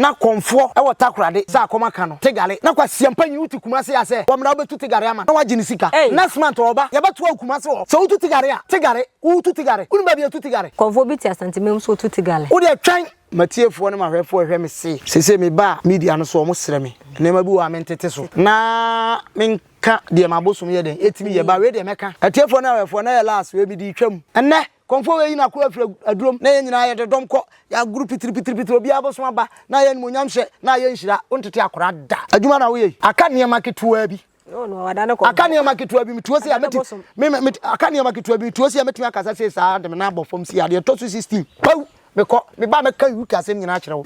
Na kɔmfoɔ wɔ Takorade sɛ akɔm aka no Tegale na kwasia mpanyin wote Kumase a sɛ wɔmmra wobɛtu Tegare ama na wagye ne sika next month ɔɔba yɛbɛtoa wo Kumase hɔ sɛ wotu Tegare a Tegare wotu Tegare wonim baabi a yɛtu Tegare. Kɔmfoɔ bi te Asantemam nso ɔtu Tegale. Wodeɛ twɛn M'atiefoɔ ne m'ahwɛfoɔ rehwɛ me se seesei meba a media no so wɔsrɛ me nneɛma bi wɔ hɔ a mentete so na menka deɛ m'abosom yɛ dɛn ɛtumi yɛ ba wei deɛ mɛka. Atiefoɔ ne ahwɛfoɔ na ɛyɛ last wei mede retwam ɛnnɛ. Kɔmfoɔ wei yi n'akoa afiri adurom na yɛn nyinaa yɛde dɔm kɔ yɛagoro pitiripitiri obiara abosom aba na ayɛ animuonyam hyɛ na ayɛ nhyira wontete akora da adwuma na woyɛ yi aka nneɛma ketewaa bi aka nneɛma ketewa bi metuo se a mɛti me me aka nneɛma ketewa bi metuo se a mɛtumi akasa sei saa de me nan abɔ fam sei adeɛ ɛtɔ so 16 pawu mekɔ meba mɛka UK asɛm nyinaa kyerɛ wo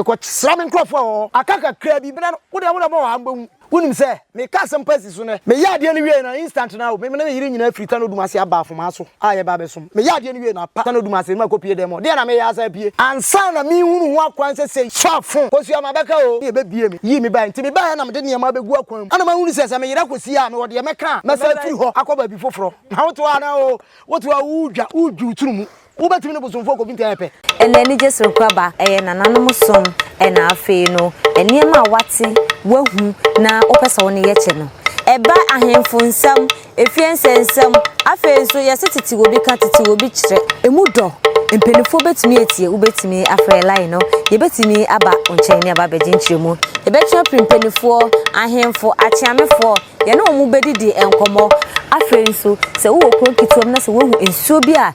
mekɔ sra me nkurɔfoɔ wɔ hɔ aka kakra bi bena no wodeɛ wona mɔ wɔ ha mbɛhu Wonim sɛ, meka asɛm pa si so nnɛ. Meyɛɛ adeɛ no wieeɛ no, instant no ara o, me ne me yere nyinaa firi Tano Dumase aba Afomaa so a yɛreba abɛsom. Meyɛɛ adeɛ no wieeɛ no, apa Tano Dumase no makɔpue dɛm hɔ. Deɛn na meyɛ asan apue? Ansa na merehunu ho akwan sɛ sei, sɔ fon, kosua mabɛka o, ne ɛbɛbue me, yii me baeɛ. Nti mebaeɛ na mede nneɛma abɛgu akwan mu. Ɛna mahunu sɛ, sɛ meyera kɔsi a, mewɔ deɛ mɛka a, mɛsan afiri hɔ akɔ baabi foforɔ. Na wote hɔ a na o, wote hɔ a woredwa, woredwi wo tiri mu. Wobɛtumi ne bosomfoɔ kɔbi nti ayɛ pɛ. Ɛna anigye soronko aba, ɛyɛ nananom som, ɛna afei no nneɛma a wate, wahu na wopɛ sɛ wo ne yɛ kyɛ no. Ɛba ahemfo nsɛm, efie nsɛnsɛm, afei nso yɛse tete obi ka, tete obi kyerɛ. Emu dɔ, mpanimfoɔ bɛtumi atie, wobɛtumi afrɛ line no, yɛbɛtumi aba wo nkyɛn ne aba abɛgye nkyerɛmu. Yɛbɛtwe apiri mpanimfoɔ, ahemfo, akyeamefoɔ, Yɛne wɔn bɛdidi nkɔmmɔ. Afei nso, sɛ wowɔ kuro ketewa mu na sɛ woahu nsuo bi a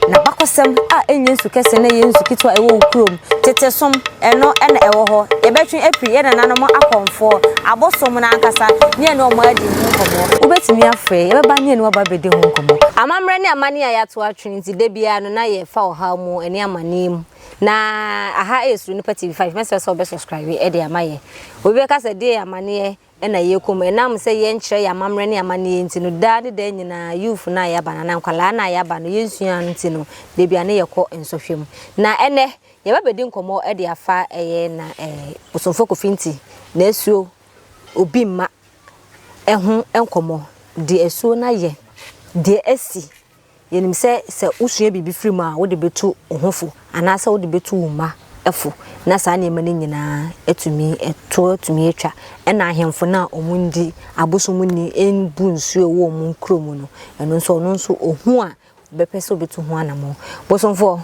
n'abakɔsɛm a ɛnyɛ nsu kɛse na ɛyɛ nsu ketewa a ɛwɔ wo kurom, tete som, ɛno na ɛwɔ hɔ. Yɛbɛtwe afiri yɛn nananom akɔmfoɔ, abosom no ankasa, ne yɛne wɔn adi ho nkɔmmɔ. Wobɛtumi afrɛ, yɛbɛba ne yɛne wo aba abɛdi ho nkɔmmɔ. Amammerɛ ne amanneɛ a yɛato atwene nti, da biara no na yɛfa ɔhaw mu ne amanneɛ mu. Na aha yɛ Suro Nipa TV 5, mɛsrɛ sɛ wobɛ subscribe de ama yɛn. Obi bɛka sɛ deɛ amanneɛ na yɛkɔ mu. Ɛnam sɛ yɛnkyerɛ yɛn amammerɛ ne amanneɛ nti no, daa ne daa nyinaa youth no a yɛaba no anaa nkwadaa no a yɛaba no, yɛnsua nti no, da bi a ne yɛkɔ nsɔhwɛ mu. Na ɛnnɛ, yɛba bɛdi nkɔmmɔ de afa ɛyɛ na ɛɛ Bosomfoɔ Kofi Nti na asuo obi mma ɛho nkɔmmɔ. Deɛ asuo no ayɛ, deɛ asi Yɛnim sɛ sɛ wosua biribi firi mu a, wode bɛtu wo ho fo anaasɛ wode bɛtu wo mma fo na saa nneɛma no nyinaa atumi to atumi atwa. Ɛna ahemfo no a wɔndi abosom nni mbu nsuo a ɛwɔ wɔn nkuro mu no, ɛno nso ɔno nso ɔhu a ɔbɛpɛ sɛ ɔbɛtu ho anammɔn. Bosomfoɔ.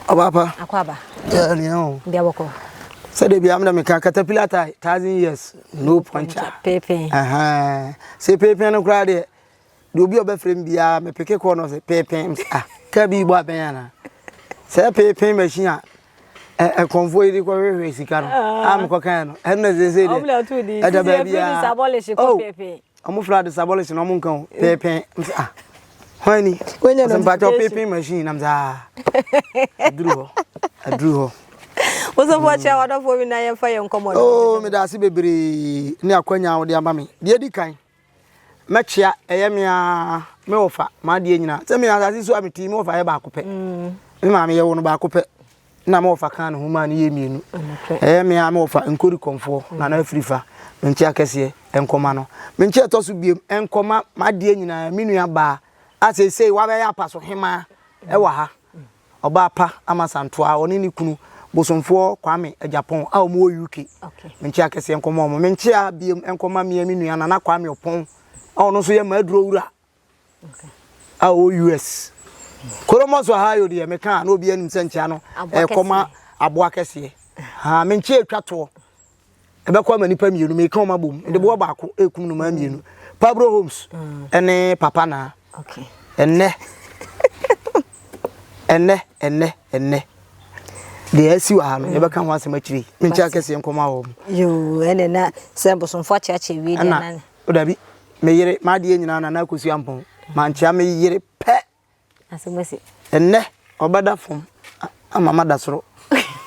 Ɔbaapa. Akwaaba. Yɛ nea o. Bia bɔkɔ. Sɛdeɛ bia mena meka caterpillar tie thousand years no puncture. Peepee. Sɛ peepee no koraa deɛ Deɛ obi a ɔbɛfrɛ me biara mepeke kɔɔ no sɛ peepee m sɛ ah kaa bi bɔ abɛn anaa sɛ peepee machine a ɛkɔmfoɔ yi de kɔhwehwɛ sika no a mekɔkae no ɛno na sɛ sɛ deɛ ɛda baabi a oh ɔmo fra de sabɔlehye na ɔmo nka o peepee m sɛ ah hwan ni ɔsɛ mpakyɛ peepee machine nam sɛ ah aduru hɔ aduru hɔ Wosɔfoɔ kyerɛ wadɔfoɔ bi na yɛmfa yɛn nkɔmmɔ no. Oh, meda ase bebree ne akwanya a wode ama me. Deɛ di kan, Mɛkyea, ɛyɛ me ara, me wɔfa, m'adeɛ nyinaa. Sɛ me asase so a mete yi, me wɔfa yɛ baako pɛ. Mm. Me maame yɛwo no baako pɛ. Na me wɔfa kaa ne ho maa no yɛ mmienu. Ɛyɛ me ara me wɔfa Nkori Kɔmfoɔ, mm. Nana Afirifa, me nkyea kɛseɛ nkɔma no. Me nkyea ɛtɔ so biem nkɔma m'adeɛ nyinaa, me nua baa a seesei wabɛyɛ apaso hemaa ɛwɔ ha. Ɔbaa pa ama Santoa a ɔne ne kunu Bosomfoɔ Kwame Agyapong a wɔn wɔ UK. Menkyea kɛseɛ nkɔma wɔn. Menkyea biom nkɔma mea me nua Nana Kwame Ɔpɔn a ɔno nso yɛ m'aduro wura a ɔwɔ US. Columbus Ohio deɛ meka a na obi anim sɛ nkyea no ɛkɔma aboa kɛseɛ. Ha menkyea atwa toɔ. Ɛbɛkɔ ama nipa mmienu meka wɔn abom. Mede boɔ baako ɛkum nnomaa mmienu. Pabro Homes ɛne Papa Naa. Ɛnnɛ ɛnnɛ ɛnnɛ ɛnnɛ deɛ asi wɔ ha no yɛbɛka ho asɛm akyire yi. Menkyɛ akɛseɛ nkɔma wɔ mu. Yoo ɛnɛ na sɛ bosomfo akyeakyea wie deɛ na. Ɛna dabi me yere m'adeɛ nyinaa Nana Akosua Ampɔn mankyea me yere pɛ. Asɛm asi. Ɛnnɛ, ɔbɛda fam ama mada soro.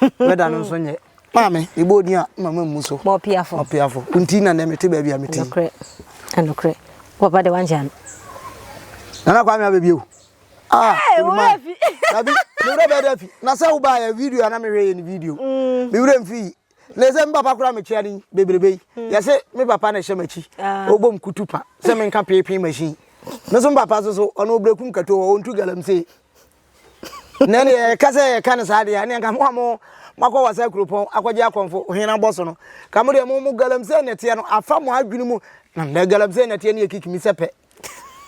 Wɛda no nso nyɛ. Maame, mebɔ odin a, mama mmu so. Mɔpiafo. Mɔpiafo. Nti na nnɛ mete baabi a mete yi. Ɛnokorɛ. Ɛnokorɛ. Wo papa de wankyɛ ano. Nana Kwame abɛbie o. Ah, hey, Oluman. Dabi, me wura bɛda fi. Na sɛ wo ba yɛ video a na mehwɛ yɛ ne video. Mm. Me wura mfi. Na sɛ me papa koraa mekyia ne bebrebe yi. Mm. Yɛsɛ me papa na ɛhyɛ m'akyi. Ah. Ɔbɔ m kutu pa sɛ menka peepee machine. Me nso me papa so so ɔno ɔbrɛkum kato hɔ ɔntu galamsey. Na ɛne yɛka sɛ yɛka no saa deɛ ɛne nka mo a mo Moakɔ Wasa kuropɔn akɔgye akɔmfo hene abɔ so no, ka mo deɛ mo mo galamsey nɛteɛ no afa mo adwene mu na ndɛ galamsey nɛteɛ no yɛ kikimi sɛ pɛ.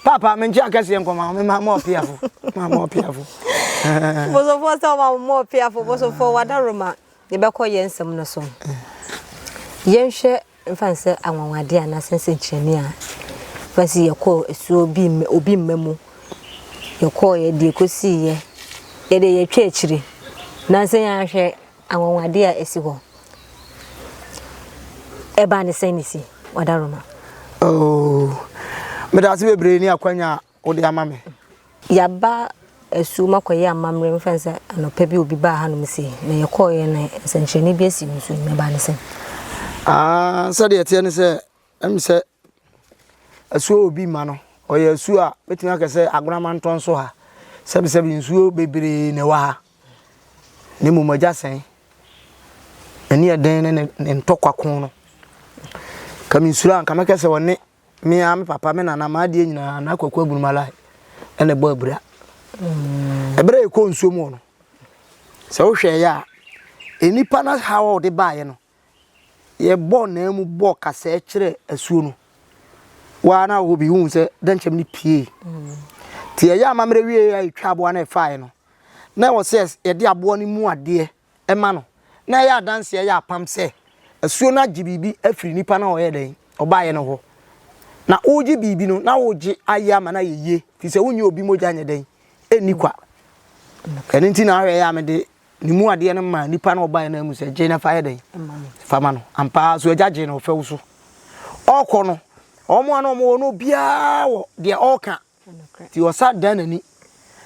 Paapa menkye akɛseɛ nkɔma wo mema mo ɔpeafo ma mo ɔpeafo. Bosomfoɔ sɛ ɔma mo ɔpeafo bosomfoɔ wadaroma yɛbɛkɔ yɛn nsɛm no so. Yɛnhwɛ Mfa no sɛ anwanwadeɛ anaasɛ nsɛnkyerɛnne a, mfa sɛ yɛkɔɔ asuo bi mma obi mma mu, yɛkɔeɛ deɛ ɛkɔsiiɛ, yɛdeɛ yɛtwa akyire, nansa yi ara hwɛ anwanwadeɛ a ɛsi hɔ. Ɛbaa ne sɛn ne si, Wadaroma? Oh, meda ase bebree ne akwanya a wode ama me. Yɛaba asuo mu akɔyɛ amammerɛ, mfa no sɛ anɔpa bi obi baa hanom sei, na yɛkɔeɛ no nsɛnkyerɛnne bi asi nsuo no mu, ɛbaa ne sɛn? Ah, sɛdeɛ ɛteɛ ne sɛ, ɛm sɛ asuo obi ma no, ɔyɛ asuo a mɛtumi aka sɛ Agorama ntɔn so ha, sɛbisɛbi nsuo bebree na ɛwɔ ha, na mmom agya sɛn, n'ani yɛ den ne ne ntɔkwa ko no, ka mensuro a nka mɛka sɛ ɔne Me ara me papa, me nana, m'adeɛ nyinaa, na Kwaku Abunumalai ɛna ɛbɔ abira. Ɛberɛ a yɛkɔɔ nsuo mu hɔ no, sɛ wohwɛ yɛ a, nnipa no haw a wɔde baeɛ no, yɛbɔɔ nan mu bɔɔ kasɛɛ kyerɛ asuo no. Waa na wɔ bi wohu sɛ dɛnkyɛm no pie. Nti yɛyɛ amammerɛ wie a yɛtwa aboa no ɛfaeɛ no, na ɛwɔ sɛ yɛde aboa no mu adeɛ ma no, na ɛyɛ adanseɛ, ɛyɛ apam sɛ asuo no agye biribi afiri nipa no a ɔyɛ dɛn, ɔbaeɛ no hɔ. Na wogye biribi no, na wogye ayɛ ama no ayɛ yie, firi sɛ wonyɛ obi mogya nyɛ dɛn, ɛnni kwa. Ɛno nti na ahwɛ yɛ a mede ne mu adeɛ no maa nipa no ɔbaeɛ no amu sɛ gye na fa yɛ dɛn, fa ma no. Ampa ara so agya gye no ɔfɛw so. Ɔkɔ no, wɔn a na wɔwɔ no obiara wɔ deɛ ɔreka. Nti ɔsa dan n'ani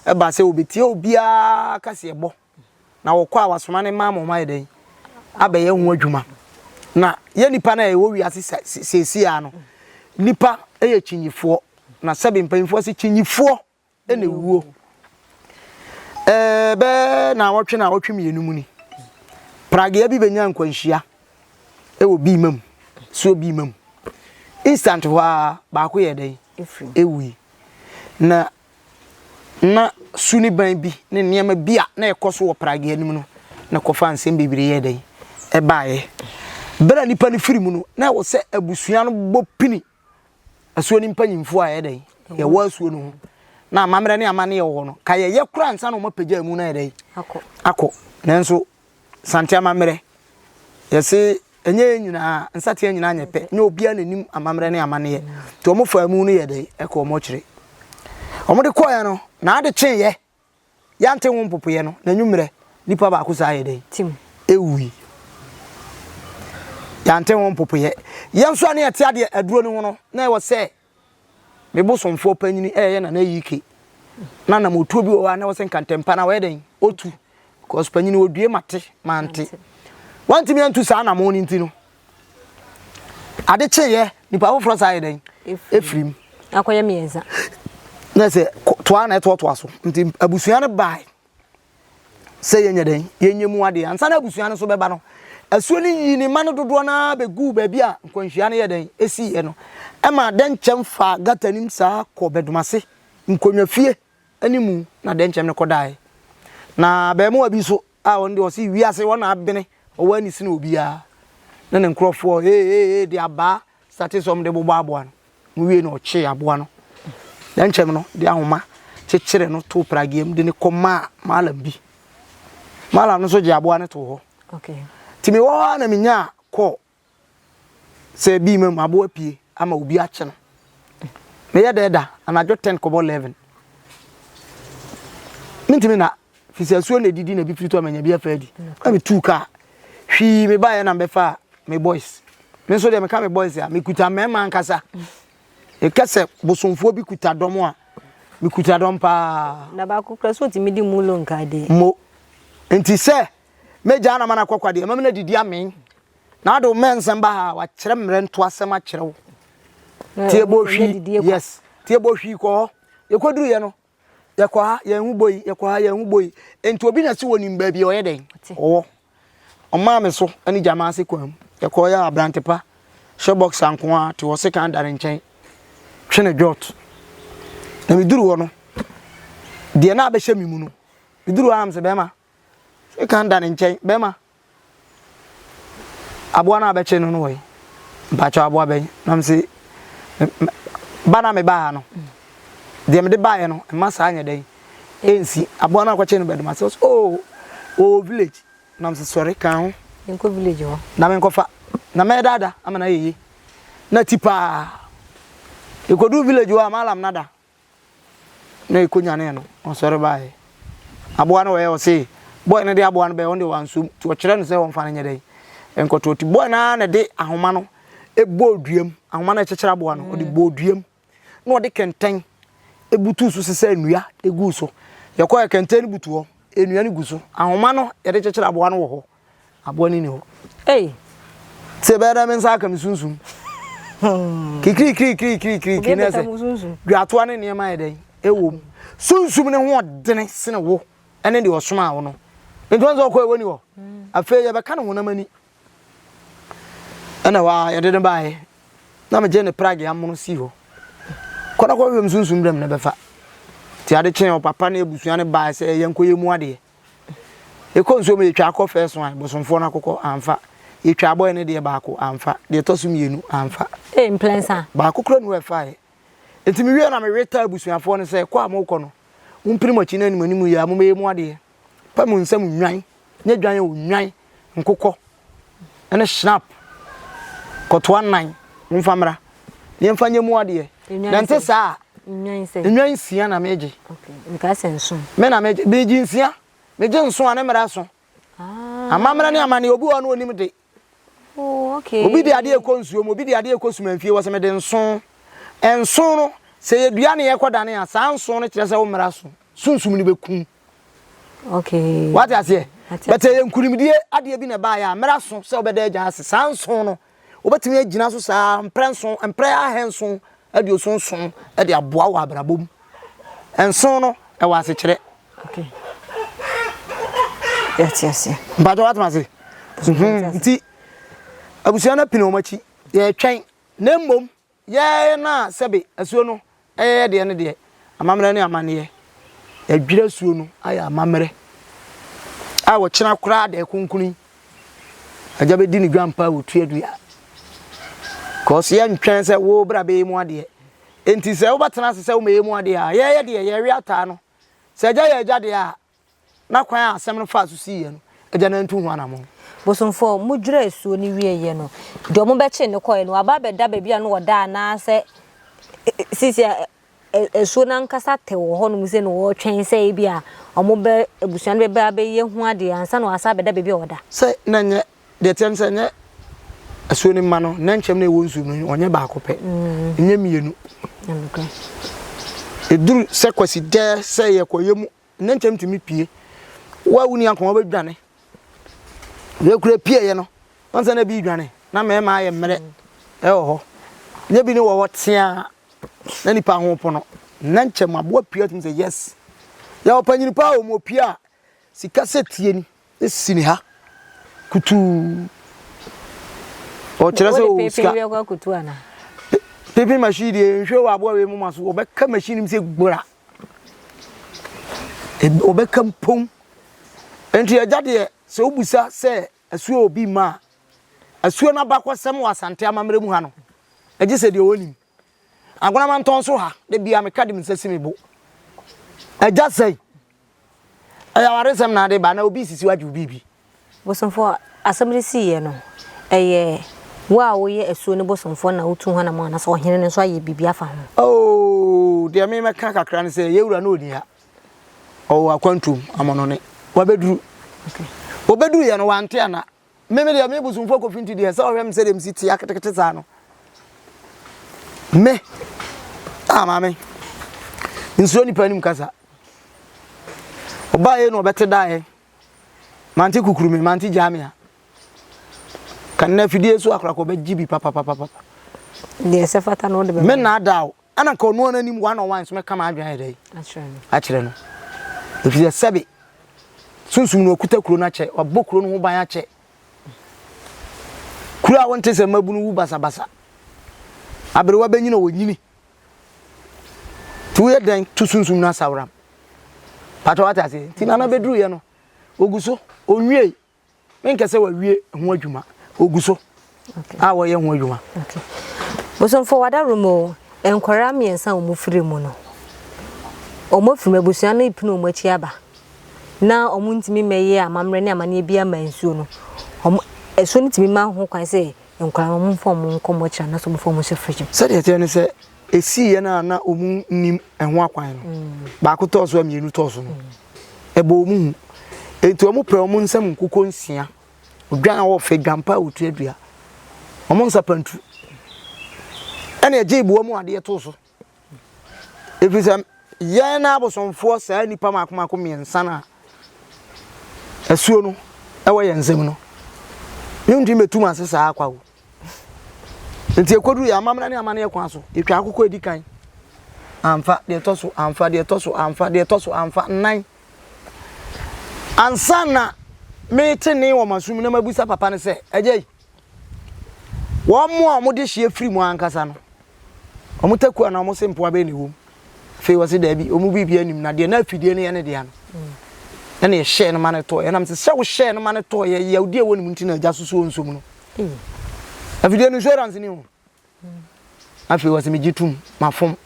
ɛba sɛ obetie obiara kaseɛbɔ. Na wɔkɔ a wasoma ne mma ama wɔayɛ dɛn? Abɛyɛ ho adwuma. Na yɛ nipa no a yɛwɔ wiase seesei ara no, nipa yɛ kyinyifoɔ. Na sɛbe mpanyinfoɔ se kyinyifoɔ na ewuo. Ɛɛ bɛɛ naawɔtwe naawɔtwe mmienu mu ni, pragea bi bɛnya nkwanhyia ɛwɔ biima mu, suo biima mu. Instant hɔ ara baako yɛ dɛn? Ewui. Na na su ne ban bi ne nneɛma bi a na ɛkɔ so wɔ pragea no mu no na kɔfa nsɛm bebree yɛ dɛn ɛbaeɛ. Berɛ a nipa no firi mu no, na ɛwɔ sɛ abusua no bɔ pini asuo no mpanyimfoɔ a ɛyɛ dɛn yɛwɔ asuo no ho na amammerɛ ne amanneɛ wɔ hɔ no ka yɛyɛ koraa ansa na wɔapagya mu no ayɛ dɛn akɔ. Nanso Sante amammerɛ, yɛse ɛnyɛ yɛn nyinaa, nsateaa nyinaa nyɛ pɛ, nyɛ obiara na nim amammerɛ ne amanneɛ. Nti wɔn faa mu no yɛ dɛn? Ɛkɔ wɔn akyire. Wɔn de kɔɛ no, na ade kyeeɛ, yɛante ho mpopoeɛ no, n'anwummerɛ, nipa baako saa yɛ dɛn? Tim. Ɛwui. Yɛante ho mpopoeɛ. Yɛn nso a ne yɛte adeɛ aduro no ho no, na ɛwɔ sɛ Me bosomfoɔ panyini ɛyɛ Nana Yike. Na namotuo bi wɔ hɔ a na wɔsɛ nka ntɛmpa na wɔyɛ dɛn otu because panyini odue mate mante. Wantumi antu saa anamo no nti no ade kyeeɛ nipa foforɔ saa yɛ dɛn efirim. Akɔyɛ mmiɛnsa. Na sɛ toa na ɛtoatoa so nti abusua no bae. sɛ yɛnyɛ dɛn yɛnyɛ mu adeɛ ansa na abusua no nso bɛba no asuo no yii ne mma no dodoɔ no ara bɛguu baabi a nkwanhyia no yɛ dɛn ɛsiiɛ no ɛma dɛnkyɛm faa gata nim saa kɔ bɛdomase nkonnwa fie ne mu na dɛnkyɛm no kɔdaeɛ na abɛɛmoa bi nso a ɔno deɛ ɔse wiase wɔn na abene ɔwɔ ani sene obiara ne ne nkurɔfoɔ ee ee ee de abaa sate sɛ wɔn de bobɔ aboa no Wowiei no, ɔkyee aboa no dɛnkyɛm no de ahoma kyekyeree no too pragea mu de no kɔmaa maalam bi. Maalam no nso gyee aboa no too hɔ. Nti mewɔ hɔ ara na menyaa kɔɔ sɛ bi ma mu aboa pie ama obi akye no. Meyɛ dɛ da anadwo 10 kɔbɔ 11. Mentumi na fi sɛ asuo na ɛdidi na ebi firi to ama nya bi afa adi. Na metuu kaa. Hwii mebaeɛ na mebɛfaa me boys. Me nso deɛ meka me boys a, mekuta mmarima ankasa. Meka sɛ bosomfoɔ bi kuta dɔm a, mekuta dɔm paa. Na baako kura so otumi di mulo nka de. Mo. Nti sɛ mɛgyaa na ma no akɔkwa deɛ, mɛma no adidi amee. Na ade wo mmɛnsɛm ba ha a, wakyerɛ mmerɛ ntoasɛm akyerɛ wo. Tie bɔ hwii, yes. Tie bɔ hwii kɔ hɔ. Yɛkɔduruiɛ no, yɛkɔ ha yɛn ho bɔ yi yɛkɔ ha yɛn ho bɔ yi nti obi na si wɔ nim baabi a ɔyɛ dɛn ɔwɔ ɔmaa me so ne gyama ase kwan mu yɛkɔ yɛ abrante pa hyɛ box anko a te hɔ sekan da ne nkyɛn twe ne dwot na meduru hɔ no deɛ na abɛhyɛ me mu no meduru hɔ a na mesɛ bɛrima sekan da ne nkyɛn bɛrima. Aboa no a bɛkye no no wɔ he? Mpakyɛw aboa bɛn? Na mese, Ba no a mebaa ha no, deɛ mede baeɛ no, mma saa nyɛ dɛn? Ɛnsi. Aboa no a kɔkye no bɛdom ase. Ɔse, oh, wɔwɔ village. Na mese, sɔre, ka ho. Yɛnkɔ village hɔ. Na menkɔfa. Na mɛdada ama no ayɛ yie. Na ti paa. Yɛkɔduu village hɔ a, Mallam no ada. Na yɛkɔnyanee no, ɔsɔre baeɛ. Aboa no wɔyɛ ɔse, boy no de aboa no bɛyɛ, ɔno deɛ wansom. Nti ɔkyerɛ no sɛ ɔmfa no nyɛ dɛn? Nkɔtoɔ. Nti boy no ara na ɛde ahoma no bɔɔ dua mu. Ahoma no a ɛkyekyere aboa no, ɔde bɔɔ dua mu. Na ɔde kɛntɛn butuu so sesaa nnua guu so. Yɛkɔɛ kɛntɛn no butu hɔ, nnua no gu so. Ahoma no yɛde kyekyere aboa no wɔ hɔ. Aboa no ni hɔ. Ei! Sɛ ɛbɛyɛ dɛ me nsa aka me sunsum. Kikirikirikirikirikiri ne sɛ dwatoa ne nneɛma yɛ dɛn ɛwɔ mu. Sunsum ne ho ɔdene sene wo ɛne deɛ ɔsomaa wo no. Nti wɔn sɛ ɔkɔ ɛwɔ ni hɔ. Afei yɛbɛka ne honam ani. Ɛna hɔ a yɛde no baeɛ. Na megye ne prage amono sii hɔ. Kɔ na kɔhwehwɛ me sunsum brɛ me na bɛfa. Nti ade kyee ɔpapa ne abusua no baeɛ sɛ yɛnkɔyɛ mu adeɛ. Yɛkɔ nsuo mu yɛtwa akɔ first one bosomfoɔ no akokɔ amfa. Yɛtwa abɔɛ no deɛ baako amfa. Deɛ ɛtɔ so mmienu amfa. Ee mprɛnsa. Baako kura nu ɛfaeɛ. Nti mewie na mewe taa abusuafoɔ no sɛ kɔ a mokɔ no mompini mo akyi na anim anim yɛ a mommɛyɛ mu adeɛ. Pa mo nsam nnwan, nyɛ dwan o, nnwan, nkokɔ ne schnapp kɔtoa nnan momfa mmra na yɛmfa nyɛ mu adeɛ. Na nte saa a, nnwan nsia na megye. Me na megye, megye nsia, megye nson a ne mmara so. Ah. Amammerɛ ne amanneɛ obi wɔ hɔ no onim de. Oh, okay. Obi de adeɛ kɔ nsuo mu, obi de adeɛ kɔ sumanfie wɔ sɛ mede nson. Nson no, sɛ yɛdua ne yɛkɔ dane a, saa nson no kyerɛ sɛ wo mmara so. Sunsum no bɛkum. Okay. Wate aseɛ? But ɛyɛ nkunimdie adeɛ bi na ɛbaeɛ a, mmara so sɛ wobɛda agya ase. Saa nson no, wobɛtumi agyina so saa mprɛ nson, mprɛ ahanson aduoson nson de aboa wɔ abrabɔ mu. Nson no, ɛwɔ asekyerɛ. Okay. Yɛte aseɛ. Mpakyɛ wate ase? Mhm. Nti, abusua no apini wɔn akyi. Yɛretwɛn. Na mmom, Yɛn a sɛbe asuo no yɛ yɛ deɛ no deɛ, amammerɛ ne amanneɛ, yɛadwiri asuo no ayɛ amammerɛ a wɔkyena koraa da ɛkonkoni yi, agya bɛdi ne dwampa a wɔtua dua. Kɔs yɛntwɛn sɛ wo bra bɛyɛ mu adeɛ. Enti sɛ wobɛtena ase sɛ womɛyɛ mu adeɛ a, yɛyɛ deɛ yɛwe ataa no. Sɛ agya yɛ agya deɛ a, na kwan a asɛm no faa so siiɛ no, agya no antu ho anammɔn. Bosomfoɔ, modwerɛ asuo no wieeɛ no, deɛ wɔbɛkyee no kɔeɛ no, waba abɛda baabi a na ɔda anaasɛ seesei a asuo no ankasa te wɔ hɔnom sɛ na wɔretwɛn sɛ ebi a wɔbɛ abusua no bɛba abɛyɛ ho adeɛ ansa na wasan abɛda baabi a ɔda? Sɛ na ɛnyɛ, deɛ ɛteɛ ne sɛ ɛnyɛ asuo no mma no, nnɛnkyɛm no a ɛwɔ nsuo mu no, ɔnyɛ baako pɛ, ɛnyɛ mmienu. Ɛduru sɛ Kwasidɛɛ sɛ yɛkɔyɛ mu Ne ntɛm tumi pue. Wo a wonni akoma wobɛdwane. Wei kura pieeɛ no, wɔn sɛ na bi dwane na mmarima ayɛ mmerɛ ɛwɔ hɔ. Nyɛ bi ne wɔ hɔ teaa na nipa ho pono. Na nkyɛm aboa pue atumi sɛ yes. Yɛ ɔpanyini paa wɔ mu opue a sika sɛ tie ni esi ne ha kutuu. Ɔkyerɛ sɛ ɔwɔ sika. Pepe machine deɛ nhwɛ wɔ aboa wei mu ma so wɔbɛka machine mu sɛ gbura. Wɔbɛka mpom. Nti agya deɛ sɛ wobisa sɛ asuo obi mma a, asuo no abakɔsɛm wɔ Asante amammerɛ mu ha no, ɛgye sɛ deɛ ɔnim. Agona Mantɔn so ha, da biara meka de me nsa si me bo. Agya sɛe. Ɛyɛ awaresɛm na ade ba na obi sisi wagye wo biribi. Bosomfoɔ, asɛm no siiɛ no, ɛyɛ wo a woyɛ asuo no bosomfoɔ na wotu ho anamɔn anaasɛ ɔhene no nso ayɛ biribi afa ho? Oh, deɛ me mɛka kakra ne sɛ yɛn wura no ɔnni ha. Ɔwɔ akwantuom, amɔnɔne. Wabɛduru. Okay. Ɔbɛduruiɛ no, wante ana. Me me deɛ me bosomfoɔ Kofi nti deɛ sɛ ɔhwɛ me sɛdeɛ mesi te aketekete saa no. Me, ah maame, nsuro nipa anim kasa. Ɔbaeɛ na ɔbɛte daeɛ. Mante kukuru me, mante gyaa me a. Ka nnɛ afidie so akorakɔ bɛgye bi papapapapa. Deɛ ɛsɛ fata no wode bɛma. Me naadaa wo. Ɛna nka ɔno ara anim one on one nso mɛka m'adwene ayɛ dɛ. Akyerɛ no. Ɛfiri sɛ sɛbe sunsum no ɔkuta kuro no akyɛ, wabɔ kuro no ho ban akyɛ. Kuro a wonte sɛ mmabunu wu basabasa. Aberewa bɛnyini ɔnyini. Nti woyɛ dɛn to sunsum no asaworam? Patɔ wate aseɛ? Nti nana bɛduruiɛ no, ɔgu so, ɔnwiei. Menkɛ sɛ wawie ho adwuma. Ɔgu so a wɔyɛ ho adwuma. Bosomfoɔ Wadarom o, nkwadaa mmiɛnsa a wɔfiri mu no, wɔafiri mu, abusua no repini wɔn akyi aba na wɔntumi mmɛyɛ amammerɛ ne amanneɛ bi ama nsuo no. Wɔn, nsuo no tumi ma ho kwan sɛ nkwadaa no wɔmfa wɔn nkɔ mɔkyere anaasɛ wɔmfa wɔn nhyɛ fridge mu. Sɛdeɛ ɛteɛ ne sɛ, ɛsiiɛ no a na wɔnnim ɛho akwan no, baako tɔɔ so a mmienu tɔɔ so no, ɛbɔɔ wɔn hu. Enti wɔpɛɛ wɔn nsam nkokɔ nsia Odwan a wɔfɛ dwan pa a wɔtua dua. Wɔn nsa pantu. Ɛna ɛgye boa mu adeɛ too so. Ɛfiri sɛ yɛn na abosomfoɔ saa nnipa mako mako mmiɛnsa no a asuo no ɛwɔ yɛn nsam no, mentumi bɛtum ase saa akwa o. Nti ɛkɔduru yɛ amammerɛ ne amanneɛ kwan so, yɛtwa akokɔ ɛdi kan amfa, deɛ ɛtɔ so amfa, deɛ ɛtɔ so amfa, deɛ ɛtɔ so amfa, nnan. Ansa na merete nne wɔ m'asom na mabisa papa no sɛ, Agya yi, wɔn a wɔde hyeɛ firi mu ankasa no, wɔn taku anaa wɔn se mpoa bɛyɛ na ɛwɔ mu? Afei wɔse daabi, wɔn biribi anim na deɛ na afidie no yɛ ne dea no. Ɛna yɛhyɛɛ no ma no tɔɔ. Ɛnam sɛ sɛ wohyɛɛ no ma no tɔɔ yɛ yawdi a ɛwɔ ne mu nti na agya soso nsom no. Afidie no insurance ni ho. Afei wɔse megye tom, mafom.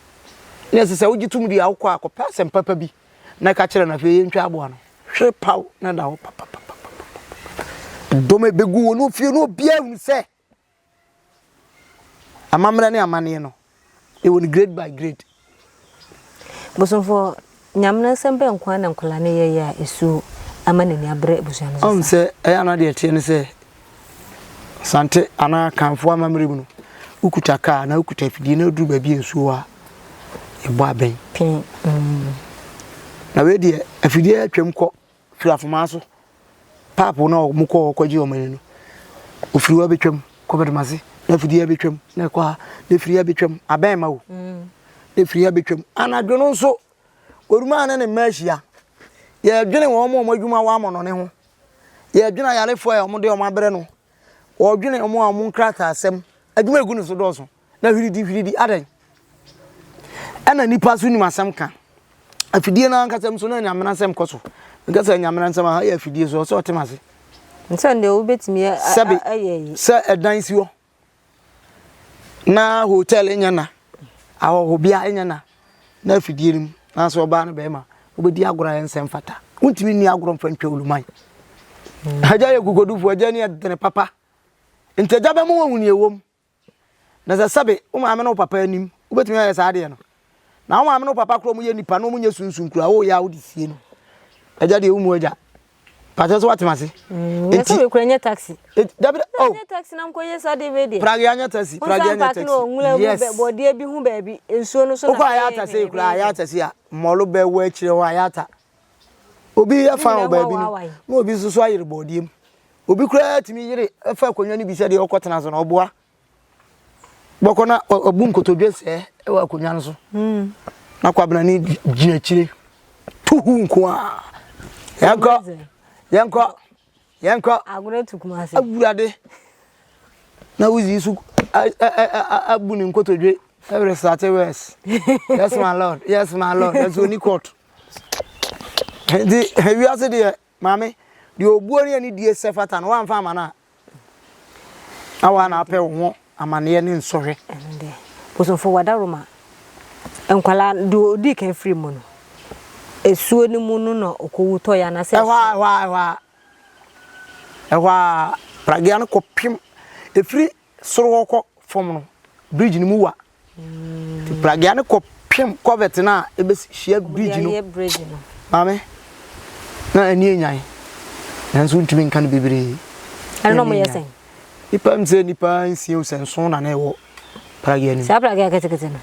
Ne ɛsɛ sɛ wogye tom deɛ a wokɔ a kɔpɛ asɛm papa bi. na ka kyerɛ no afei yɛntwa aboa no hwere paw na da hɔ papapapapa dɔm ɛbɛgu wɔ no fie no obiara hunu sɛ amammerɛ ne amanneɛ no ɛwɔ no grade by grade. Bosomfoɔ, Nyame no nsɛm bɛn nko ara na nkwadaa no yɛeɛ a ɛsu ama n'ani abrɛ abusua no so saa? Sɛ ɛyɛ ana deɛ ɛteɛ ne sɛ Asante anaa Akanfoɔ amammerɛ mu no, wokuta kaa anaa wokuta afidie na woduru baabi a nsuo wɔ a, yɛbɔ abɛn. Pin. Mm. Na wei deɛ afidie atwam kɔ firi afomaa so. Paapo na wɔn kɔ hɔ kɔgye wɔn ani no, ofiri hɔ abɛtwam kɔ Bɛdomase na afidie abɛtwam na ɛkɔ ha na efiri ha abɛtwam abɛn ma wo. Mm. Na efiri ha abɛtwam. Anadwo no nso, Orumaa ne ne mma ahyia. Yɛdwene wɔn a wɔn adwuma wɔ amɔnɔne ho. Yɛdwene ayarefoɔ a wɔde wɔn abrɛ no. Wɔdwene wɔn a wɔn nkrataasɛm adwuma egu ne so dɔɔso. Na hwiridi hwiridi adɛn? Ɛna nipa nso nim asɛm ka. Afidie no ankasa nso na anyamena nsɛm kɔ so. Nka sɛ anyamena nsɛm aha yɛ afidie so ɔsɛ ɔte ase. Nsɛ deɛ wobɛtumi ayɛ yi. Sɛ ɛdan si hɔ na hotel nyɛ na ahɔhobea nyɛ na na afidie no mu nanso ɔbaa no bɛrima wobɛdi agorɔ a ɛnsɛ mfata wontumi nni agorɔ mfa ntwa oluman mm. Agya yɛ kokodufoɔ agya ni ɛdene papa nti agya bɛma wahu ne ɛwom na sɛ sɛbe wo maame ne wo papa anim wobɛtumi ayɛ saa adeɛ no na wo maame ne wo papa korɔ mu yɛ nipa na ɔmu nyɛ sunsun kura woyɛ a wode sie no agya deɛ wo mu agya Pakyɛ so watem ase. Mm, nti sɛ kura nyɛ taxi. Dabi oh. Nyɛ taxi na nkɔ yɛ sa de we de. Pragya nyɛ taxi. Pragya nyɛ taxi. Yes. Bɔdeɛ bi ho baabi nsuo no so na. Okɔ ayata se kura ayata se a mɔlo bɛ wɔ akyire hɔ ayata. Obi yɛ fan wɔ baabi no. Na obi nso so ayere bɔdeɛ mu. Obi kura tumi yere fa akonnwa no bi sɛ deɛ ɔkɔ tena so na ɔboa. Bɔkɔ na ɔbu nkotodwe sɛɛ wɔ akonnwa no so. Hmm. Na Kwabena ne gyina akyire. Tuhu nko a. Yɛnkɔ. Yɛnkɔ. Yɛnkɔ. Awurade. Na wozi so abu ne nkotodwe. Every Saturday verse. Yes, my Lord. Yes, my Lord. That's only court. Nti, wiase deɛ Maame, deɛ obuo ne anidie sɛ fata no, woamfa ama no a, na woa na apɛ wo ho amaneɛ ne nsɔhwɛ. Ɛno deɛ, bosomfo Wadaroma, nkwadaa deɛ ɔdii kan firi mu no, asuo no mu no na ɔkɔwu tɔeɛ anaasɛ Ɛhɔ ara, ɛhɔ ara, ɛhɔ ara, ɛhɔ ara, pragea no kɔpem, ɛfiri soro hɔ kɔ fam no, bridge no mu wa. Nti pragea no kɔ pem covert no a ɛbɛhyia bridge no. Maame, na ani enyan. Nanso wontumi nka no bebree. Ɛno na wɔyɛ sɛn? Nipa m sɛ nipa nsia sɛ nson na na ɛwɔ pragea no mu. Saa pragea ketekete no?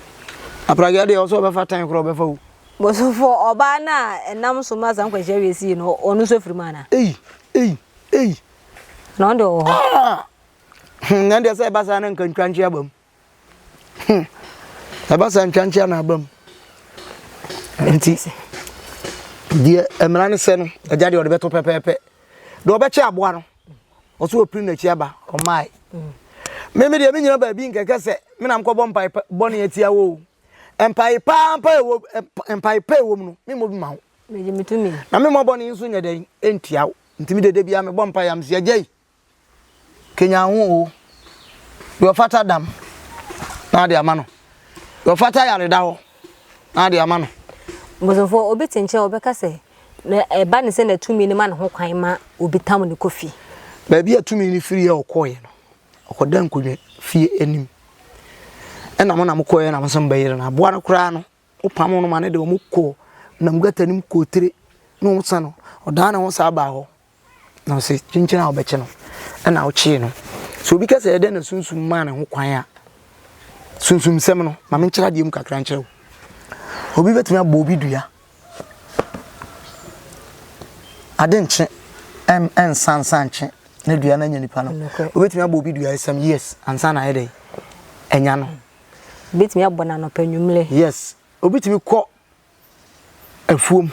Na pragea deɛ ɔsɛ ɔbɛfa tan koraa ɔbɛfa wo. Bosomfo ɔbaa no a ɛnam so ma saa nkwanhyia wei sii no, ɔno nso afiri mu anaa? Ei, ei, ei. Na ɔno deɛ ɔwɔ hɔ. Ah! Hmm, na deɛ sɛ ɛba saa na nka ntwankye aba mu. Hmm, ɛba saa ntwankye ana aba mu. Nti, deɛ mmara no sɛ no, agya deɛ ɔde bɛto pɛpɛɛpɛ. Deɛ ɔbɛkyɛ aboa no, ɔso ɔpiri n'akyi aba, ɔmaae. Meme deɛ menyina baabi nkɛkɛ sɛ menam kɔbɔ mpae bɔne atia wo o. Mpae paa mpa ɛwɔ mpae pa ɛwɔ mu no, memmɔ bi ma wo. Na memmɔ bɔne nso nyɛ dɛn ntia wo. Nti me dede biara mebɔ mpae am sɛ agya yi. Kenya ho o. Deɛ ɔfata dam na ade ama no. Deɛ ɔfata yareda hɔ na ade ama no. Bosomfoɔ, obi te nkyɛn a ɔbɛka sɛ, na ɛba ne sɛ na tumi no ma ne ho kwan ma obi tam no kɔ fie. Baabi a tumi no firi a ɔkɔeɛ no, ɔkɔda nkonnwa fie anim. Ɛna mo na mokɔeɛ na mo sɛ mobɛyere no. Aboa no koraa no, wopam no ma no de wɔn kɔ nam gata no mu kɔɔ tire na wɔn sa no. Ɔdaa ne ho saa baa hɔ. Na ɔse kyenkyen a wobɛkye no ɛna wokyee no. Sɛ obi ka sɛ ɛdɛn na sunsum maa ne ho kwan a, sunsumsɛm no, ma menkyerɛ adeɛ mu kakra nkyerɛ wo. Obi bɛtumi abɔ obi dua. Ade nkye, ɛnsa nsa nkye na dua no anya nipa no. Obɛtumi abɔ obi dua some years ansa na ayɛ dɛn anya no. Obɛtumi abɔ no anɔpa anwummerɛ. Yes, obi tumi kɔ afuom